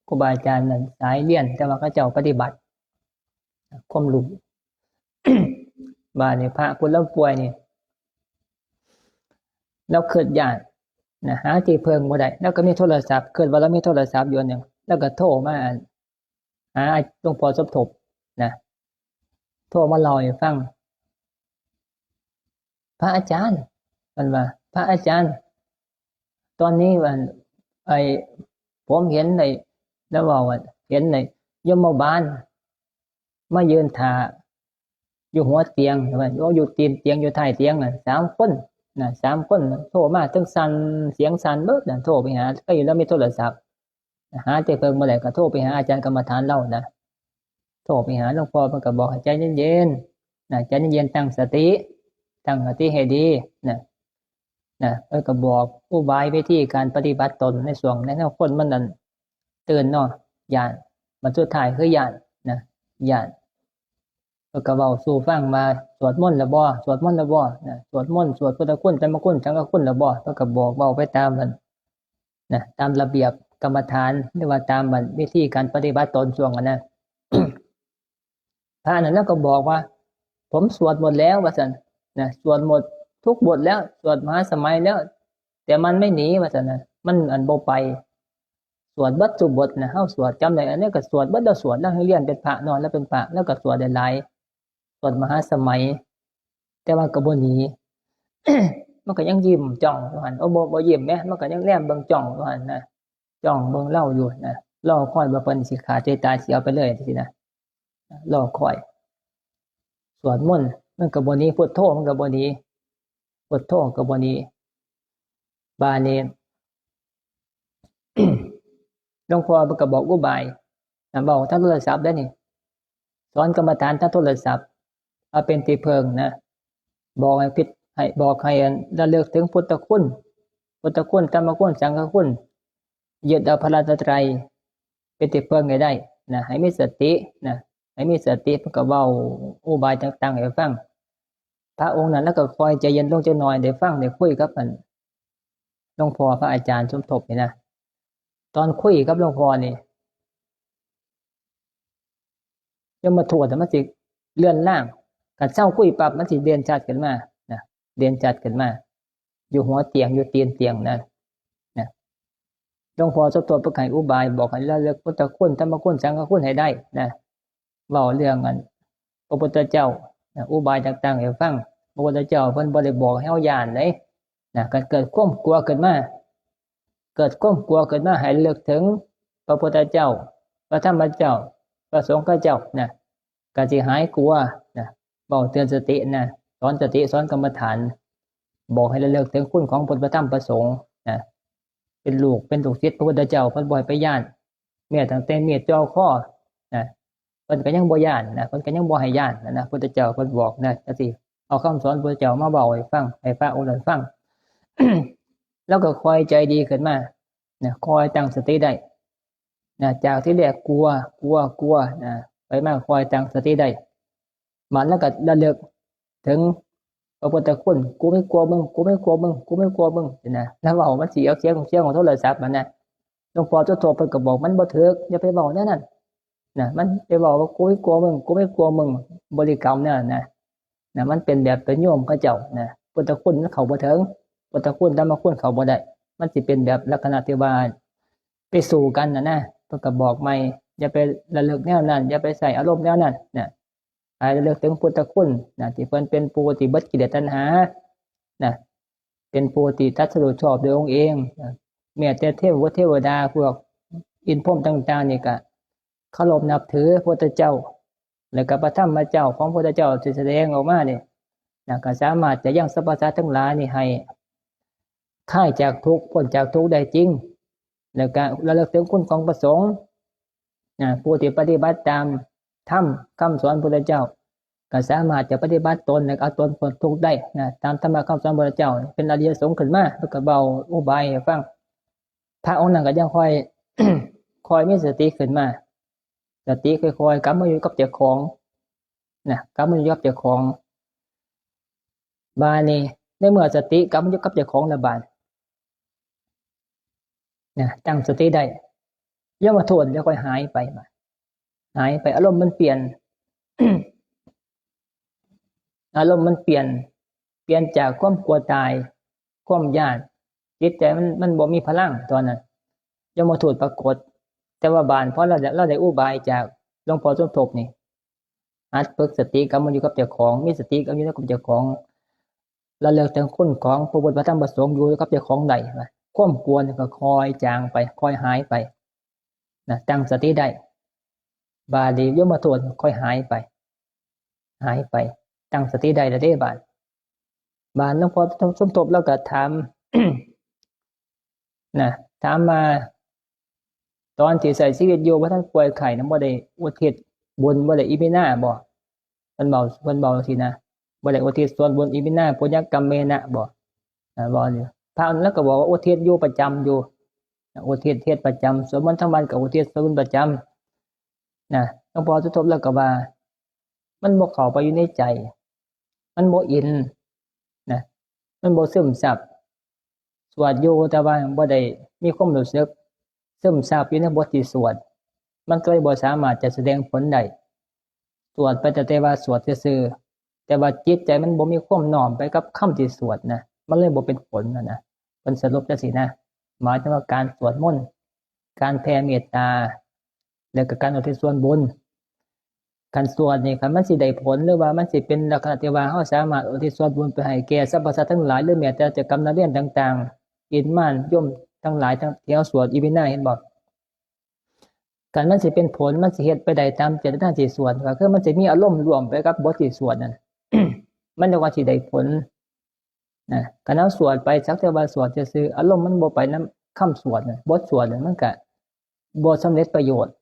ครูบาอาจารย์นั่นสายเรียน แต่ว่าเขาเจ้าปฏิบัติ ความรู้ บาดนี้พระผู้ลาวป่วยนี่ ลาวคิดย้านนะ หาที่เพิ่งบ่ได้ ลาวก็มีโทรศัพท์ คิดว่าลาวมีโทรศัพท์อยู่อันหนึ่ง ลาวก็โทรมาหาหลวงพ่อสมทบนะ โทรมาเล่าให้ฟัง พระอาจารย์ เพิ่นว่า พระอาจารย์ ตอนนี้ว่า ไอ้ ผมเห็นไอ้ ลาวเว้าว่า เห็นไอ้ยมบาล มายืนท่า อยู่หัวเตียง ว่า โอ้ อยู่ตีนเตียง อยู่ท้ายเตียงน่ะ สามคนน่ะ สามคนน่ะ โทรมาทั้งสั่น เสียงสั่นเบิดน่ะ โทรไปหา ก็อยู่ลาวมีโทรศัพท์ หาแต่เพิ่งบ่ได้ก็โทรไปหาอาจารย์กรรมฐานลาวนะ โทรไปหาหลวงพ่อ เพิ่นก็บอกให้ใจเย็นๆ นะ ใจเย็นๆ ตั้งสติ ตั้งสติให้ดีนะ นะ เพิ่นก็บอกอุบายวิธีการปฏิบัติตนในช่วงนั้น คนมันนั่นตื่นเนาะ ย้าน มันสุดท้ายคือย้านนะ ย้าน เพิ่นก็เว้าสู่ฟังว่า สวดมนต์แล้วบ่ สวดมนต์แล้วบ่นะ สวดมนต์ สวดพุทธคุณ ธรรมคุณ สังฆคุณแล้วบ่ เพิ่นก็บอกเว้าไปตามมันนะ ตามระเบียบกรรมฐาน หรือว่าตามมันวิธีการปฏิบัติตนช่วงนั้นนะ พระนั้นลาวก็บอกว่า ผมสวดหมดแล้ว ว่าซั่นนะ สวดหมดทุกบทแล้ว สวดมหาสมัยแล้ว แต่มันไม่หนี ว่าซั่นนะ มันอันบ่ไป สวดเบิดทุกบทนะ เฮาสวดจำได้ อันนี้ก็สวดเบิด ลาวสวด ลาวให้เรียนเป็นพระเนาะ ลาวเป็นพระ ลาวก็สวดได้หลาย สวดมหาสมัย แต่ว่าก็บ่หนี มันก็ยังยิ้มจ้องอยู่หั่น โอ้ บ่ บ่ยิ้มแหม มันก็ยังแลมเบิ่งจ้องอยู่หั่นนะ จ้องเบิ่งลาวอยู่นะ รอคอยว่าเพิ่นสิฆ่าตัวตาย สิเอาไปเลยจังซี้นะ รอคอย สวดมนต์ มันก็บ่หนี พุทโธ มันก็บ่หนี พุทโธก็บ่หนี บาดนี้ หลวงพ่อเพิ่นก็บอกอุบายนะ เว้าทางโทรศัพท์เด้อนี่ สอนกรรมฐานทางโทรศัพท์ เอาเป็นที่เพิ่งนะ บอกให้พิจ- ให้ บอกให้ระลึกถึงพุทธคุณ พุทธคุณ ธรรมคุณ สังฆคุณ ยึดเอาพระรัตนตรัยเป็นที่เพิ่งให้ได้นะ ให้มีสตินะ ให้มีสติ เพิ่นก็เว้าอุบายต่างๆให้ฟัง พระองค์นั้นลาวก็ค่อยใจเย็นลงจักหน่อย ได้ฟัง ได้คุยกับอัน หลวงพ่อพระอาจารย์สมทบนี่นะ ตอนคุยกับหลวงพ่อนี่ ยมทูตน่ะมันสิเลือนลาง คันเซาคุยปั๊บมันสิเด่นชัดขึ้นมานะ เด่นชัดขึ้นมา อยู่หัวเตียง อยู่ตีนเตียงนั่นนะ หลวงพ่อสมทบเพิ่นให้อุบายบอกให้ระลึกพุทธคุณ ธรรมคุณ สังฆคุณให้ได้นะ เว้าเรื่องอัน พระพุทธเจ้านะ อุบายต่างๆให้ฟัง พระพุทธเจ้าเพิ่นบ่ได้บอกให้เฮาย้านเด้นะ คันเกิดความกลัวขึ้นมา เกิดความกลัวขึ้นมาให้ระลึกถึงพระพุทธเจ้า พระธรรมเจ้า พระสงฆ์เจ้านะ ก็สิหายกลัวนะ เว้าเตือนสตินะ สอนสติ สอนกรรมฐาน บอกให้ระลึกถึงคุณของพระพุทธ พระธรรม พระสงฆ์นะ เป็นลูก เป็นลูกศิษย์พระพุทธเจ้า เพิ่นบ่ให้ไปย้าน แม้ตั้งแต่มีดจ่อคอนะ เพิ่นก็ยังบ่ย้านนะ เพิ่นก็ยังบ่ให้ย้านนะ นะ พุทธเจ้าเพิ่นบอกนะ จังซี่ เอาคำสอนพุทธเจ้ามาเว้าให้ฟัง ให้พระองค์นั้นฟัง แล้วก็ค่อยใจดีขึ้นมานะ ค่อยตั้งสติได้นะ จากที่แรกกลัว กลัว กลัวนะ ไปมาค่อยตั้งสติได้ มันแล้วก็ระลึกถึงพระพุทธคุณ กูไม่กลัวมึง กูไม่กลัวมึง กูไม่กลัวมึง นะ แล้วเว้ามันสิเอาเสียง เสียงของโทรศัพท์มันนะ หลวงพ่อสมทบเพิ่นก็บอกมันบ่ถูก อย่าไปเว้าแนวนั้นนะ มันไปเว้าว่า กูไม่กลัวมึง กูไม่กลัวมึง บริกรรมแนวนั้นนะ นะ มันเป็นแบบเป็นโยมเขาเจ้านะ พุทธคุณมันเข้าบ่ถึง พุทธคุณ ธรรมคุณเข้าบ่ได้ มันสิเป็นแบบลักษณะที่ว่าไปสู้กันน่ะนะ เพิ่นก็บอกใหม่ อย่าไประลึกแนวนั้น อย่าไปใช้อารมณ์แนวนั้นนะ ให้ระลึกถึงพุทธคุณนะ ที่เพิ่นเป็นผู้ที่เบิดกิเลสตัณหานะ เป็นผู้ที่ตรัสรู้ชอบโดยองค์เองนะ แม้แต่เทพบุตรเทวดา พวกอินทร์พรหมต่างๆนี่ก็เคารพนับถือพระพุทธเจ้า แล้วก็พระธรรมเจ้าของพระพุทธเจ้าที่แสดงออกมานี่นะ ก็สามารถจะยังสรรพสัตว์ทั้งหลายนี่ให้คลายจากทุกข์ พ้นจากทุกข์ได้จริง แล้วก็ระลึกถึงคุณของพระสงฆ์นะ ผู้ที่ปฏิบัติตามธรรมคำสอนพระพุทธเจ้า ก็สามารถจะปฏิบัติตน แล้วก็เอาตนพ้นทุกข์ได้นะ ตามธรรมะคำสอนพระพุทธเจ้า เป็นอริยสงฆ์ขึ้นมา แล้วก็เว้าอุบายให้ฟัง พระองค์นั้นก็ยังค่อย ค่อยมีสติขึ้นมา สติค่อยๆกลับมาอยู่กับเจ้าของนะ กลับมาอยู่กับเจ้าของ บาดนี้ในเมื่อสติกลับมาอยู่กับเจ้าของแล้ว บาดนะ ตั้งสติได้ ยมทูตจะค่อยหายไป บาดหายไป อารมณ์มันเปลี่ยน อารมณ์มันเปลี่ยน เปลี่ยนจากความกลัวตาย ความย้าน จิตใจมัน มันบ่มีพลังตอนนั้น ยมทูตปรากฏ แต่ว่าบาดพอเราได้ เราได้อุบายจากหลวงพ่อสมทบนี่ หัดฝึกสติกลับมาอยู่กับเจ้าของ มีสติกลับมาอยู่กับเจ้าของ ระลึกถึงคุณของพระพุทธ พระธรรม พระสงฆ์ อยู่กับเจ้าของได้นะ ความกลัวนี่ก็ค่อยจางไป ค่อยหายไปนะ ตั้งสติได้ บาดนี้ยมทูตค่อยหายไป หายไป ตั้งสติได้แล้วเด้ บาด บาดหลวงพ่อสมทบแล้วก็ถาม นะ ถามว่า ตอนที่ใช้ชีวิตอยู่บ่ทันป่วยไข้นะ บ่ได้อุทิศบุญ บ่ได้อิมินาบ่ เพิ่นเว้า เพิ่นเว้าจั่งซี้นะ บ่ได้อุทิศส่วนบุญ อิมินา ปุญญกัมเมนะบ่ นะ เว้าอยู่ พระนั้นก็บอกว่าอุทิศอยู่ประจำอยู่นะ อุทิศเฮ็ดประจำ สวดมนต์ทั้งวันก็อุทิศส่วนบุญประจำนะ หลวงพ่อสมทบแล้วก็ว่า มันบ่เข้าไปอยู่ในใจ มันบ่อินนะ มันบ่ซึมซับ สวดอยู่แต่ว่าบ่ได้มีความรู้สึก ซึมซับอยู่ในบทที่สวด มันก็เลยบ่สามารถจะแสดงผลได้ สวดไปแต่ แต่ว่าสวดซื่อๆ แต่ว่าจิตใจมันบ่มีความน้อมไปกับคำที่สวดนะ มันเลยบ่เป็นผลนะ นะ เพิ่นสรุปจั่งซี้นะ หมายถึงว่าการสวดมนต์ การแผ่เมตตา แล้วก็การอุทิศส่วนบุญ การสวดนี่ คันมันสิได้ผล หรือว่ามันสิเป็นลักษณะที่ว่าเราสามารถอุทิศส่วนบุญไปให้แก่สรรพสัตว์ทั้งหลาย หรือแม้แต่เจ้ากรรมนายเวรต่างๆ อินทร์มารยมทั้งหลายทั้งที่เราสวดอิมินา เห็นบ่ คันมันสิเป็นผล มันสิเฮ็ดไปได้ตามเจตนาที่สวด ก็คือมันสิมีอารมณ์ร่วมไปกับบทที่สวดนั่น มันเรียกว่าสิได้ผลนะ คันเราสวดไปสักแต่ว่าสวดซื่อๆ อารมณ์มันบ่ไปนำคำสวดน่ะ บทสวดน่ะ มันก็บ่สำเร็จประโยชน์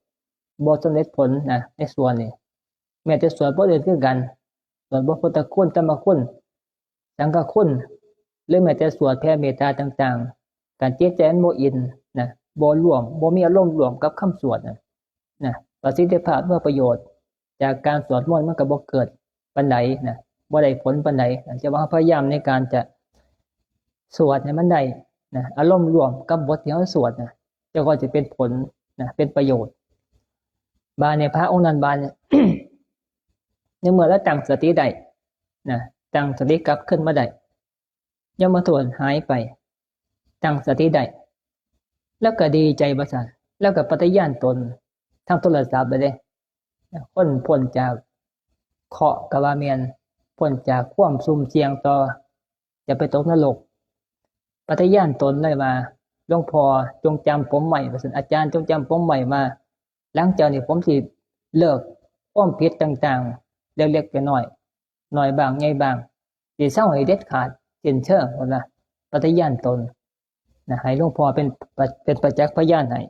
บ่สำเร็จผลนะ ในส่วนนี้ แม้แต่สวดบทอื่นคือกัน สวดบทพุทธคุณ ธรรมคุณ สังฆคุณ หรือแม้แต่สวดแผ่เมตตาต่างๆ คันจิตใจมันบ่อินนะ บ่ร่วม บ่มีอารมณ์ร่วมกับคำสวดนะ นะ ประสิทธิภาพหรือประโยชน์จากการสวดมนต์มันก็บ่เกิดปานใดนะ บ่ได้ผลปานใดนะ แต่ว่าเราพยายามในการจะสวดให้มันได้นะ อารมณ์ร่วมกับบทที่เราสวดนะ จั่งค่อยสิเป็นผลนะ เป็นประโยชน์ บาดนี้พระองค์นั้น บาดนี้ ในเมื่อลาวตั้งสติได้นะ ตั้งสติกลับคืนมาได้ ยมทูตหายไป ตั้งสติได้ ลาวก็ดีใจว่าซั่น ลาวก็ปฏิญาณตนทางโทรศัพท์เลยเด้ คนพ้นจากเคราะห์ก็ว่าแม่น พ้นจากความซุ่มเสี่ยงต่อ จะไปตกนรก ปฏิญาณตนเลยว่า หลวงพ่อจงจำผมไว้ ว่าซั่น อาจารย์จงจำผมไว้ว่า หลังจากนี้ผมสิเลิกความผิดต่างๆ เล็กๆ น้อยๆ น้อยบ้าง ใหญ่บ้าง สิเซาให้เด็ดขาด สิ้นเชิง ว่าซั่นนะ ปฏิญาณตนนะ ให้หลวงพ่อเป็น เป็นประจักษ์พยานให้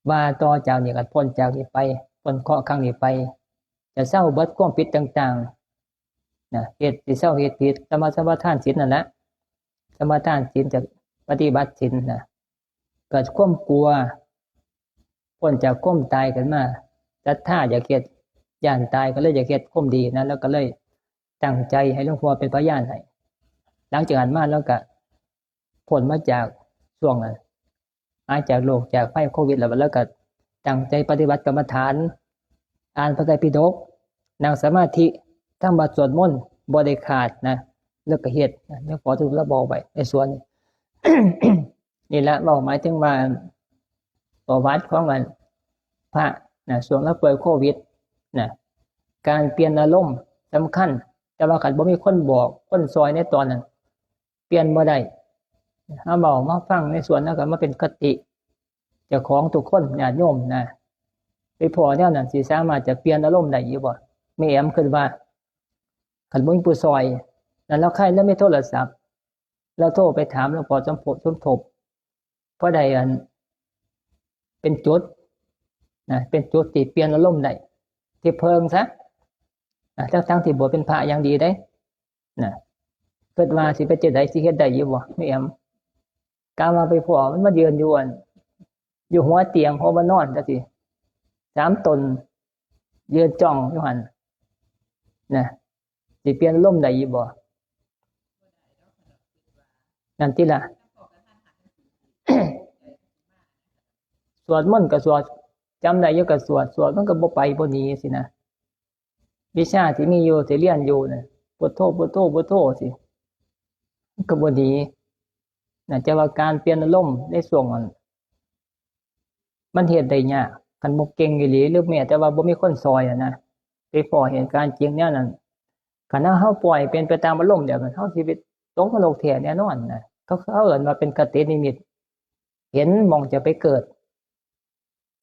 ว่าต่อจากนี้ก็พ้นจากนี้ไป พ้นเคราะห์ครั้งนี้ไป จะเซาเบิดความผิดต่างๆ นะ เฮ็ด สิเซาเฮ็ดผิด สมา สมาทานศีลนั่นแหละ สมาทานศีล จะปฏิบัติศีลนะ เกิดความกลัว พ้นจากความตายขึ้นมา ศรัทธาอยากเฮ็ด ย้านตายก็เลยอยากเฮ็ดความดีนะ แล้วก็เลยตั้งใจให้หลวงพ่อเป็นพยานให้ หลังจากนั้นมาแล้วก็พ้นมาจากช่วงนั้น หายจากโรคจากภัยโควิดแล้ว แล้วก็ตั้งใจปฏิบัติกรรมฐาน อ่านพระไตรปิฎก นั่งสมาธิ ทำวัตรสวดมนต์ บ่ได้ขาดนะ แล้วก็เฮ็ดนะ เดี๋ยวขอสรุปแล้วบอกไว้ในส่วนนี้ นี่ละ เว้าหมายถึงว่า ประวัติของอันพระนะ ช่วงลาวป่วยโควิดนะ การเปลี่ยนอารมณ์สำคัญ แต่ว่าคันบ่มีคนบอก คนซอยในตอนนั้น เปลี่ยนบ่ได้ เฮาเว้ามาฟังในส่วนนั้นก็มาเป็นคติเจ้าของทุกคน ญาติโยมนะ ไปพ้อแนวนั้นสิสามารถจะเปลี่ยนอารมณ์ได้อยู่บ่ แม่แอมคิดว่า คันบ่มีผู้ซอย นั่นลาวใคร่ลาวมีโทรศัพท์ ลาวโทรไปถามหลวงพ่อสมภพ สมทบ พอได้อัน เป็นจุดนะ เป็นจุดที่เปลี่ยนอารมณ์ได้ ที่เพิ่งซะนะ ทั้งๆ ที่บวชเป็นพระอย่างดีเด้นะ คิดว่าสิเป็นจั่งใด สิเฮ็ดได้อยู่บ่ แม่แอม กะว่าไปพ้อมันมายืนอยู่อัน อยู่หัวเตียง หัวบ่อนอนจั่งซี้ สามตน ยืนจ้องอยู่หั่นนะ สิเปลี่ยนอารมณ์ได้อยู่บ่ นั่นติล่ะ สวดมนต์ก็สวด จำได้อยู่ก็สวด สวดมันก็บ่ไปบ่หนีสินะ วิชาที่มีอยู่ ที่เรียนอยู่น่ะ พุทโธ พุทโธ พุทโธสิ มันก็บ่หนีนะ แต่ว่าการเปลี่ยนอารมณ์ในช่วงนั้น มันเฮ็ดได้ยาก คันบ่เก่งอีหลี หรือแม้แต่ว่าบ่มีคนซอยอะนะ ไปพ้อเหตุการณ์จริงแนวนั้น คันเฮาปล่อยเป็นไปตามอารมณ์แบบนั้น เฮาสิไปตกนรกแท้แน่นอนนะ เขา เขาเอิ้นว่าเป็นคตินิมิต เห็นหม่องจะไปเกิด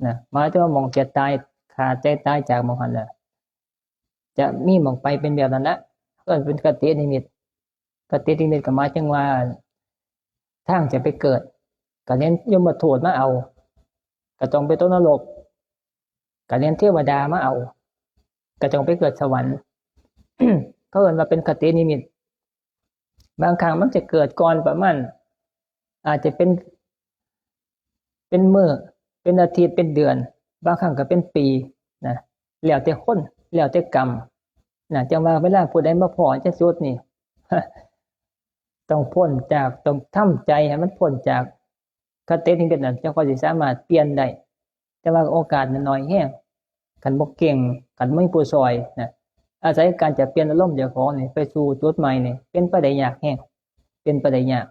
นะ หมายถึงว่าหม่องจะตาย ขาดใจตายจากหม่องหั่นน่ะ จะมีหม่องไปเป็นแบบนั้นละ เอิ้นเป็นคตินิมิต คตินิมิตก็หมายถึงว่า ทางจะไปเกิด ก็เห็นยมทูตมาเอา ก็ต้องไปตกนรก ก็เห็นเทวดามาเอา ก็ต้องไปเกิดสวรรค์ เขาเอิ้นว่าเป็นคตินิมิต บางครั้งมันจะเกิดก่อนประมาณ อาจจะเป็น เป็นมื้อ เป็นอาทิตย์ เป็นเดือน บางครั้งก็เป็นปีนะ แล้วแต่คน แล้วแต่กรรมนะ จั่งว่าเวลาผู้ใดมาพ้อจั่งจุดนี่ ต้องพ้นจาก ต้องทำใจให้มันพ้นจากคตินิมิตนั้น จั่งค่อยสิสามารถเปลี่ยนได้ แต่ว่าโอกาสมันน้อยแฮง คันบ่เก่ง คันบ่มีผู้ซอยนะ อาศัยการจะเปลี่ยนอารมณ์เจ้าของนี่ไปสู่จุดใหม่นี่ เป็นไปได้ยากแฮง เป็นไปได้ยาก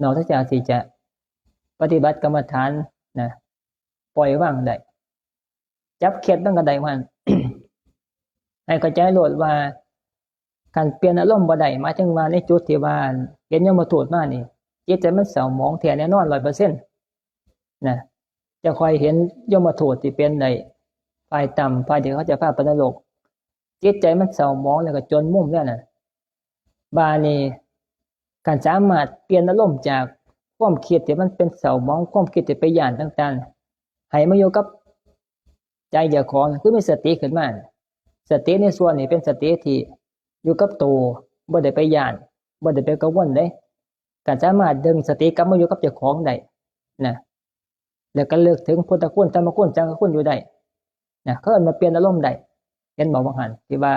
นอกจากที่จะปฏิบัติกรรมฐานนะ ปล่อยวางได้ จับเข็ดมันก็ได้มัน ให้เข้าใจโลดว่า คันเปลี่ยนอารมณ์บ่ได้ หมายถึงว่าในจุดที่ว่าเห็นยมทูตมานี่ จิตใจมันเศร้าหมองแท้แน่นอน ร้อยเปอร์เซ็นต์ นะ จะค่อยเห็นยมทูตที่เป็นได้ ฝ่ายต่ำ ฝ่ายที่เขาจะพาไปนรก จิตใจมันเศร้าหมองแล้วก็จนมุมแล้วน่ะ บาดนี้ คันสามารถเปลี่ยนอารมณ์จากความคิดที่มันเป็นเศร้าหมอง ความคิดที่ไปย้านต่างๆ ให้มาอยู่กับใจเจ้าของ คือมีสติขึ้นมา สติในส่วนนี้เป็นสติที่อยู่กับตัว บ่ได้ไปย้าน บ่ได้ไปกังวลเด้ คันสามารถดึงสติกลับมาอยู่กับเจ้าของได้นะ แล้วก็ระลึกถึงพุทธคุณ ธรรมคุณ สังฆคุณอยู่ได้นะ เขาเอิ้นว่าเปลี่ยนอารมณ์ได้ เห็นบ่ ว่าหั่น ที่ว่า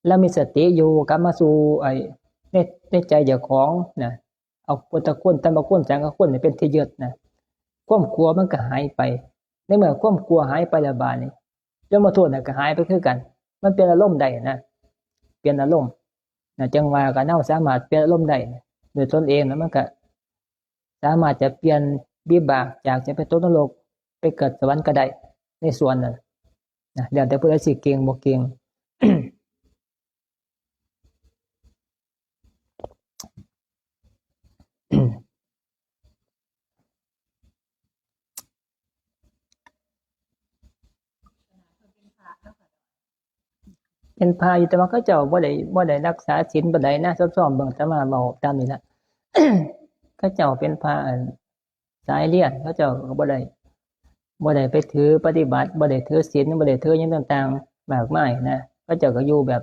ลาวมีสติอยู่ กลับมาสู่ไอ้ ใน ในใจเจ้าของนะ เอาพุทธคุณ ธรรมคุณ สังฆคุณนี่เป็นที่ยึดนะ ความกลัวมันก็หายไป ในเมื่อความกลัวหายไปแล้ว บาดนี้ ยมทูตน่ะก็หายไปคือกัน มันเปลี่ยนอารมณ์ได้นะ เปลี่ยนอารมณ์นะ จั่งว่าคันเฮาสามารถเปลี่ยนอารมณ์ได้ด้วยตนเองนะ มันก็สามารถจะเปลี่ยนวิบากจากจะไปตกนรก ไปเกิดสวรรค์ก็ได้ ในส่วนนั้นนะ แล้วแต่ผู้ใดสิเก่งบ่เก่ง เป็นพระอยู่ แต่ว่าเขาเจ้าบ่ได้ บ่ได้รักษาศีลปานใดนะ ซ้อมๆเบิ่งอาตมาเว้าตามนี้ล่ะ เขาเจ้าเป็นพระ อัน สายเรียน เขาเจ้าก็บ่ได้ บ่ได้ไปถือปฏิบัติ บ่ได้ถือศีล บ่ได้ถือหยังต่างๆ มากมายนะ เขาเจ้าก็อยู่แบบ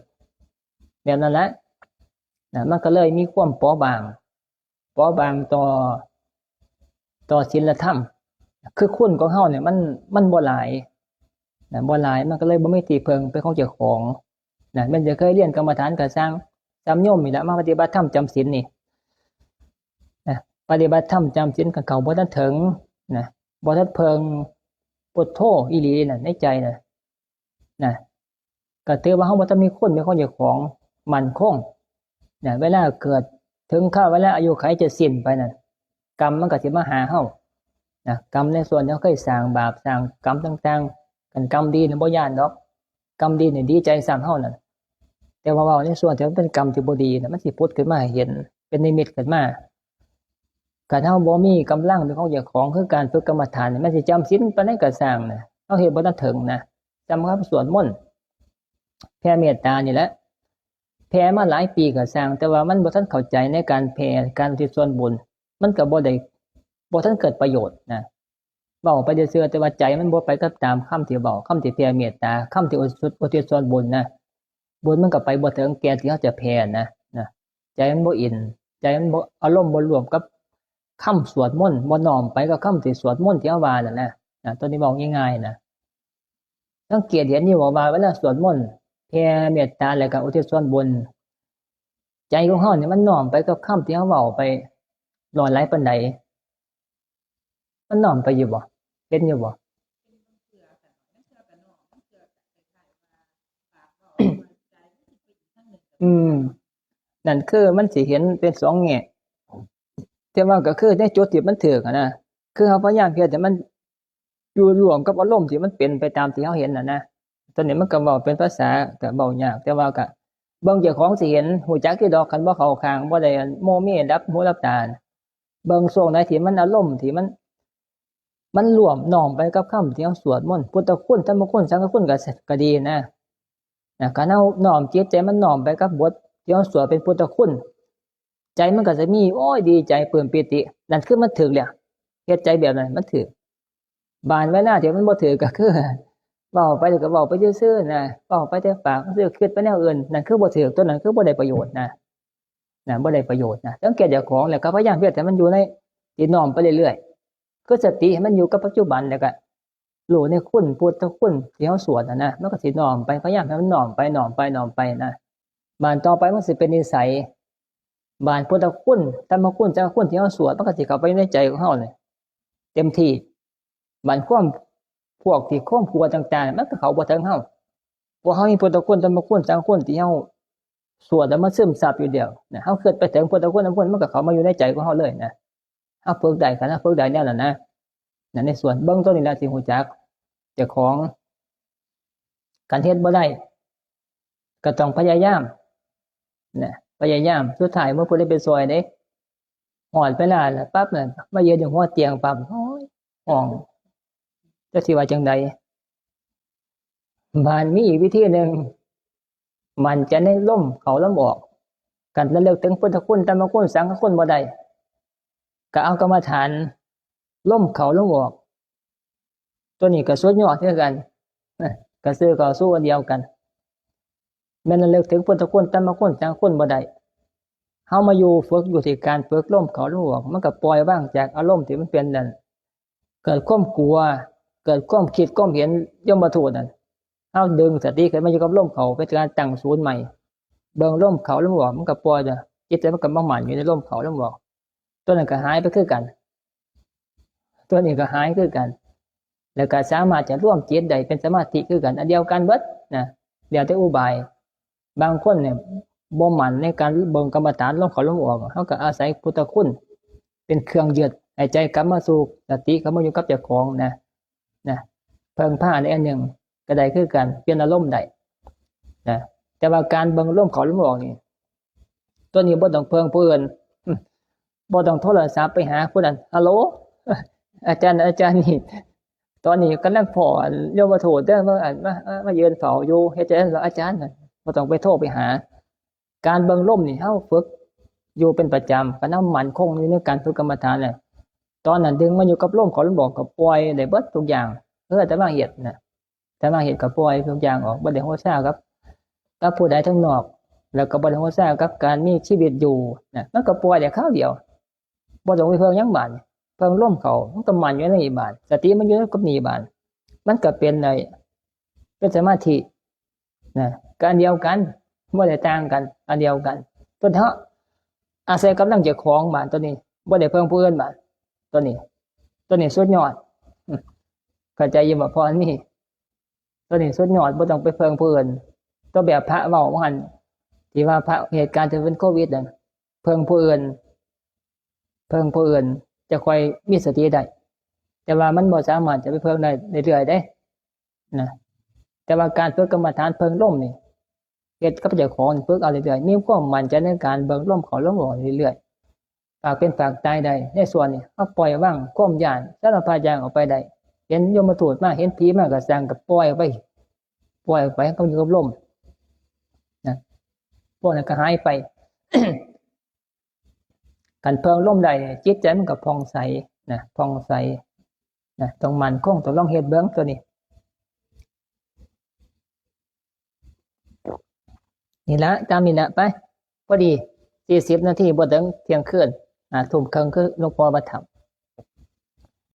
แบบนั้นแหละนะ มันก็เลยมีความเปราะบาง เปราะบางต่อ ต่อศีลธรรม คือคุณของเฮาเนี่ยมัน มันบ่หลายนะ บ่หลาย มันก็เลยบ่มีที่พึ่งเป็นของเจ้าของนะ แม่นจะเคยเรียนกรรมฐานก็ซ่าง จำโยมนี่แหละ มาปฏิบัติธรรมจำศีลนี่นะ ปฏิบัติธรรมจำศีลก็เข้าบ่ทันถึงนะ บ่ทันเพิ่งพุทโธอีหลีน่ะ ในใจน่ะ นะ ก็ถือว่าเฮาบ่ทันมีคุณเป็นของเจ้าของมั่นคงนะ เวลาเกิดถึงคราวเวลาอายุขัยจะสิ้นไปนั่น กรรมมันก็สิมาหาเฮานะ กรรมในส่วนที่เฮาเคยสร้างบาปสร้างกรรมต่างๆ คันกรรมดีนี่บ่ย้านดอก กรรมดีนี่ดีใจซ้ำเฮานั่น แต่ว่าเว้าในส่วนที่มันเป็นกรรมที่บ่ดีน่ะ มันสิผุดขึ้นมาให้เห็น เป็นนิมิตขึ้นมา คันเฮาบ่มีกำลังเป็นของเจ้าของ คือการฝึกกรรมฐานนี่ มันสิจำศีลปานใดก็ซ่างนะ เฮาเฮ็ดบ่ทันถึงนะ จำคำสวดมนต์ แผ่เมตตานี่แหละ แผ่มาหลายปีก็ซ่าง แต่ว่ามันบ่ทันเข้าใจในการแผ่ การอุทิศส่วนบุญ มันก็บ่ได้ บ่ทันเกิดประโยชน์นะ เว้าไปซื่อๆ แต่ว่าใจมันบ่ไปกับตามคำที่เว้า คำที่แผ่เมตตา คำที่อุทิศ อุทิศส่วนบุญนะ บุญมันก็ไปบ่ถึงแก่นที่เฮาจะแผ่นะ นะ ใจมันบ่อิน ใจมันบ่ อารมณ์บ่รวมกับคำสวดมนต์ บ่น้อมไปกับคำที่สวดมนต์ที่เฮาว่านั่นนะ นะ ตัวนี้เว้าง่ายๆ นะ สังเกตเห็นอยู่บ่ว่าเวลาสวดมนต์ แผ่เมตตาแล้วก็อุทิศส่วนบุญ ใจของเฮานี่มันน้อมไปกับคำที่เฮาเว้าไปหลายปานใด มันน้อมไปอยู่บ่ เห็นอยู่บ่ อืม นั่นคือมันสิเห็นเป็นสองแง่ แต่ว่าก็คือในจุดที่มันถูกหั้นนะ คือเฮาพยายามเฮ็ดให้มันอยู่ร่วมกับอารมณ์ที่มันเป็นไปตามที่เฮาเห็นน่ะนะ ตอนนี้มันก็เว้าเป็นภาษาก็เว้ายาก แต่ว่าก็เบิ่งเจ้าของสิเห็น ฮู้จักอยู่ดอก คันบ่เข้าข้าง บ่ได้โมเมหลับหูหลับตา เบิ่งช่วงใดที่มันอารมณ์ที่มัน มันร่วมน้อมไปกับคำที่เฮาสวดมนต์ พุทธคุณ ธรรมคุณ สังฆคุณก็ ก็ดีนะ นะ คันเฮาน้อมจิตใจมันน้อมไปกับบทที่เฮาสวดเป็นพุทธคุณ ใจมันก็จะมี โอ้ย ดีใจ ปลื้มปีติ นั่นคือมันถูกแล้ว เฮ็ดใจแบบนั้นมันถูก บาดเวลาที่มันบ่ถูกก็คือ เว้าไปแล้วก็เว้าไปซื่อๆ นะ เว้าไปแต่ปากซื่อ คิดไปแนวอื่น นั่นคือบ่ถูก ตัวนั้นคือบ่ได้ประโยชน์นะ นะ บ่ได้ประโยชน์นะ สังเกตเจ้าของแล้วก็พยายามเฮ็ดให้มันอยู่ใน ที่น้อมไปเรื่อยๆ คือสติให้มันอยู่กับปัจจุบัน แล้วก็รู้ในคุณ พุทธคุณที่เฮาสวดน่ะนะ มันก็สิน้อมไป พยายามให้มันน้อมไป น้อมไป น้อมไปนะ บาดต่อไปมันสิเป็นนิสัย บาดพุทธคุณ ธรรมคุณ สังฆคุณที่เฮาสวด มันก็สิเข้าไปในใจของเฮานี่เต็มที่ บาดความ พวกที่ความกลัวต่างๆ มันก็เข้าบ่ถึงเฮา เพราะเฮามีพุทธคุณ ธรรมคุณ สังฆคุณที่เฮาสวดแล้วมันซึมซับอยู่แล้วนะ เฮาคิดไปถึงพุทธคุณ ธรรมคุณ มันก็เข้ามาอยู่ในใจของเฮาเลยนะ เฮาฝึกได้ คันเฮาฝึกได้แนวนั้นนะ นั่นในส่วนเบิ่งตัวนี้ล่ะสิฮู้จักเจ้าของ คันเฮ็ดบ่ได้ ก็ต้องพยายามนะ พยายาม สุดท้ายบ่มีผู้ใดไปซ่อยเด้ ฮอดเวลาแล้วปั๊บน่ะ มายืนอยู่หัวเตียงปั๊บ โอ้ย ฮ้อง จักสิว่าจั่งใด บาดมีอีกวิธีหนึ่ง มั่นใจในลมเข้าลมออก คันระลึกถึงพุทธคุณ ธรรมคุณ สังฆคุณบ่ได้ ก็เอากรรมฐานลมเข้าลมออก ตัวนี้ก็สุดยอดคือกันนะ ก็ซื้อเข้าสู่อันเดียวกัน แม่นระลึกถึงพุทธคุณ ธรรมคุณ สังฆคุณบ่ได้ เฮามาอยู่ ฝึกอยู่ที่การฝึกลมเข้าลมออก มันก็ปล่อยวางจากอารมณ์ที่มันเป็นนั่น เกิดความกลัว เกิดความคิดความเห็นยมทูตนั่น เฮาดึงสติขึ้นมาอยู่กับลมเข้า เป็นการตั้งศูนย์ใหม่ เบิ่งลมเข้าลมออก มันก็ปล่อยเด้อ จิตใจมันก็มามั่นอยู่ในลมเข้าลมออก ตัวนั้นก็หายไปคือกัน ตัวนี้ก็หายคือกัน แล้วก็สามารถจะรวมจิตได้เป็นสมาธิคือกัน อันเดียวกันเบิดนะ แล้วแต่อุบาย บางคนเนี่ยบ่มั่นในการเบิ่งกรรมฐานลมเข้าลมออก เขาก็อาศัยพุทธคุณเป็นเครื่องยึด ให้ใจกลับมาสู่สติ กลับมาอยู่กับเจ้าของนะ นะ เพิ่งพาในอันหนึ่งก็ได้คือกัน เปลี่ยนอารมณ์ได้นะ แต่ว่าการเบิ่งลมเข้าลมออกนี่ ตัวนี้บ่ต้องเพิ่งผู้อื่น บ่ต้องโทรศัพท์ไปหาผู้นั้น ฮัลโหล อาจารย์ อาจารย์นี่ ตอนนี้กำลังพ้อโยมทูตเด้อ มา มา มา มายืนเฝ้าอยู่ เฮ็ดจั่งใด๋ล่ะอาจารย์ บ่ต้องไปโทรไปหา การเบิ่งลมนี่ เฮาฝึกอยู่เป็นประจำ ก็นำมั่นคงอยู่ในการฝึกกรรมฐานแหละ ตอนนั้นดึงมาอยู่กับลมเข้าลมออก ก็ปล่อยได้เบิดทุกอย่าง เออ แต่มาเฮ็ดนะ แต่มาเฮ็ดก็ปล่อยทุกอย่างออก บ่ได้หัวซากับ กับผู้ใดทั้งนอก แล้วก็บ่ได้หัวซากับการมีชีวิตอยู่นะ มันก็ปล่อยได้คราวเดียว บ่ต้องไปเพิ่งหยังบาด เพิ่งลมเข้า มันก็มั่นอยู่ในนี่บาด สติมันอยู่กับนี่บาด มันก็เป็นไอ้ เป็นสมาธินะ ก็อันเดียวกัน บ่ได้ต่างกัน อันเดียวกัน ตัวเฮาอาศัยกำลังเจ้าของบาด ตัวนี้ บ่ได้เพิ่งผู้อื่นบาด ตัวนี้ ตัวนี้สุดยอด อืม เข้าใจอยู่บ่ พออันนี้ ตัวนี้สุดยอด บ่ต้องไปเพิ่งผู้อื่น ตัวแบบพระเว้าว่าหั่น ที่ว่าพระเหตุการณ์ที่เป็นโควิดนั่น เพิ่งผู้อื่น เพิ่งผู้อื่น จะค่อยมีสติได้ แต่ว่ามันบ่สามารถจะไปเพิ่งได้เรื่อยๆเด้นะ แต่ว่าการฝึกกรรมฐานเพิ่งลมนี่ เฮ็ดกับเจ้าของ ฝึกเอาเรื่อยๆ มีความมั่นใจในการเบิ่งลมเข้าลมออกเรื่อยๆ ฝากเป็นฝากตายได้ ในส่วนนี้ เฮาปล่อยวางความย้าน สารพัดอย่างออกไปได้ เห็นยมทูตมา เห็นผีมาก็ซ่าง ก็ปล่อยออกไป ปล่อยออกไป ก็อยู่กับลมนะ พวกนั้นก็หายไป คันเพิ่งลมได้เนี่ย จิตใจมันก็ผ่องใสนะ ผ่องใสนะ ต้องมั่นคง ต้องลองเฮ็ดเบิ่งตัวนี้ นี่ละ ตามนี้ละไป พอดี สี่สิบนาที บ่ถึงเที่ยงคืน ห้าทุ่มครึ่ง คือหลวงพ่อมาท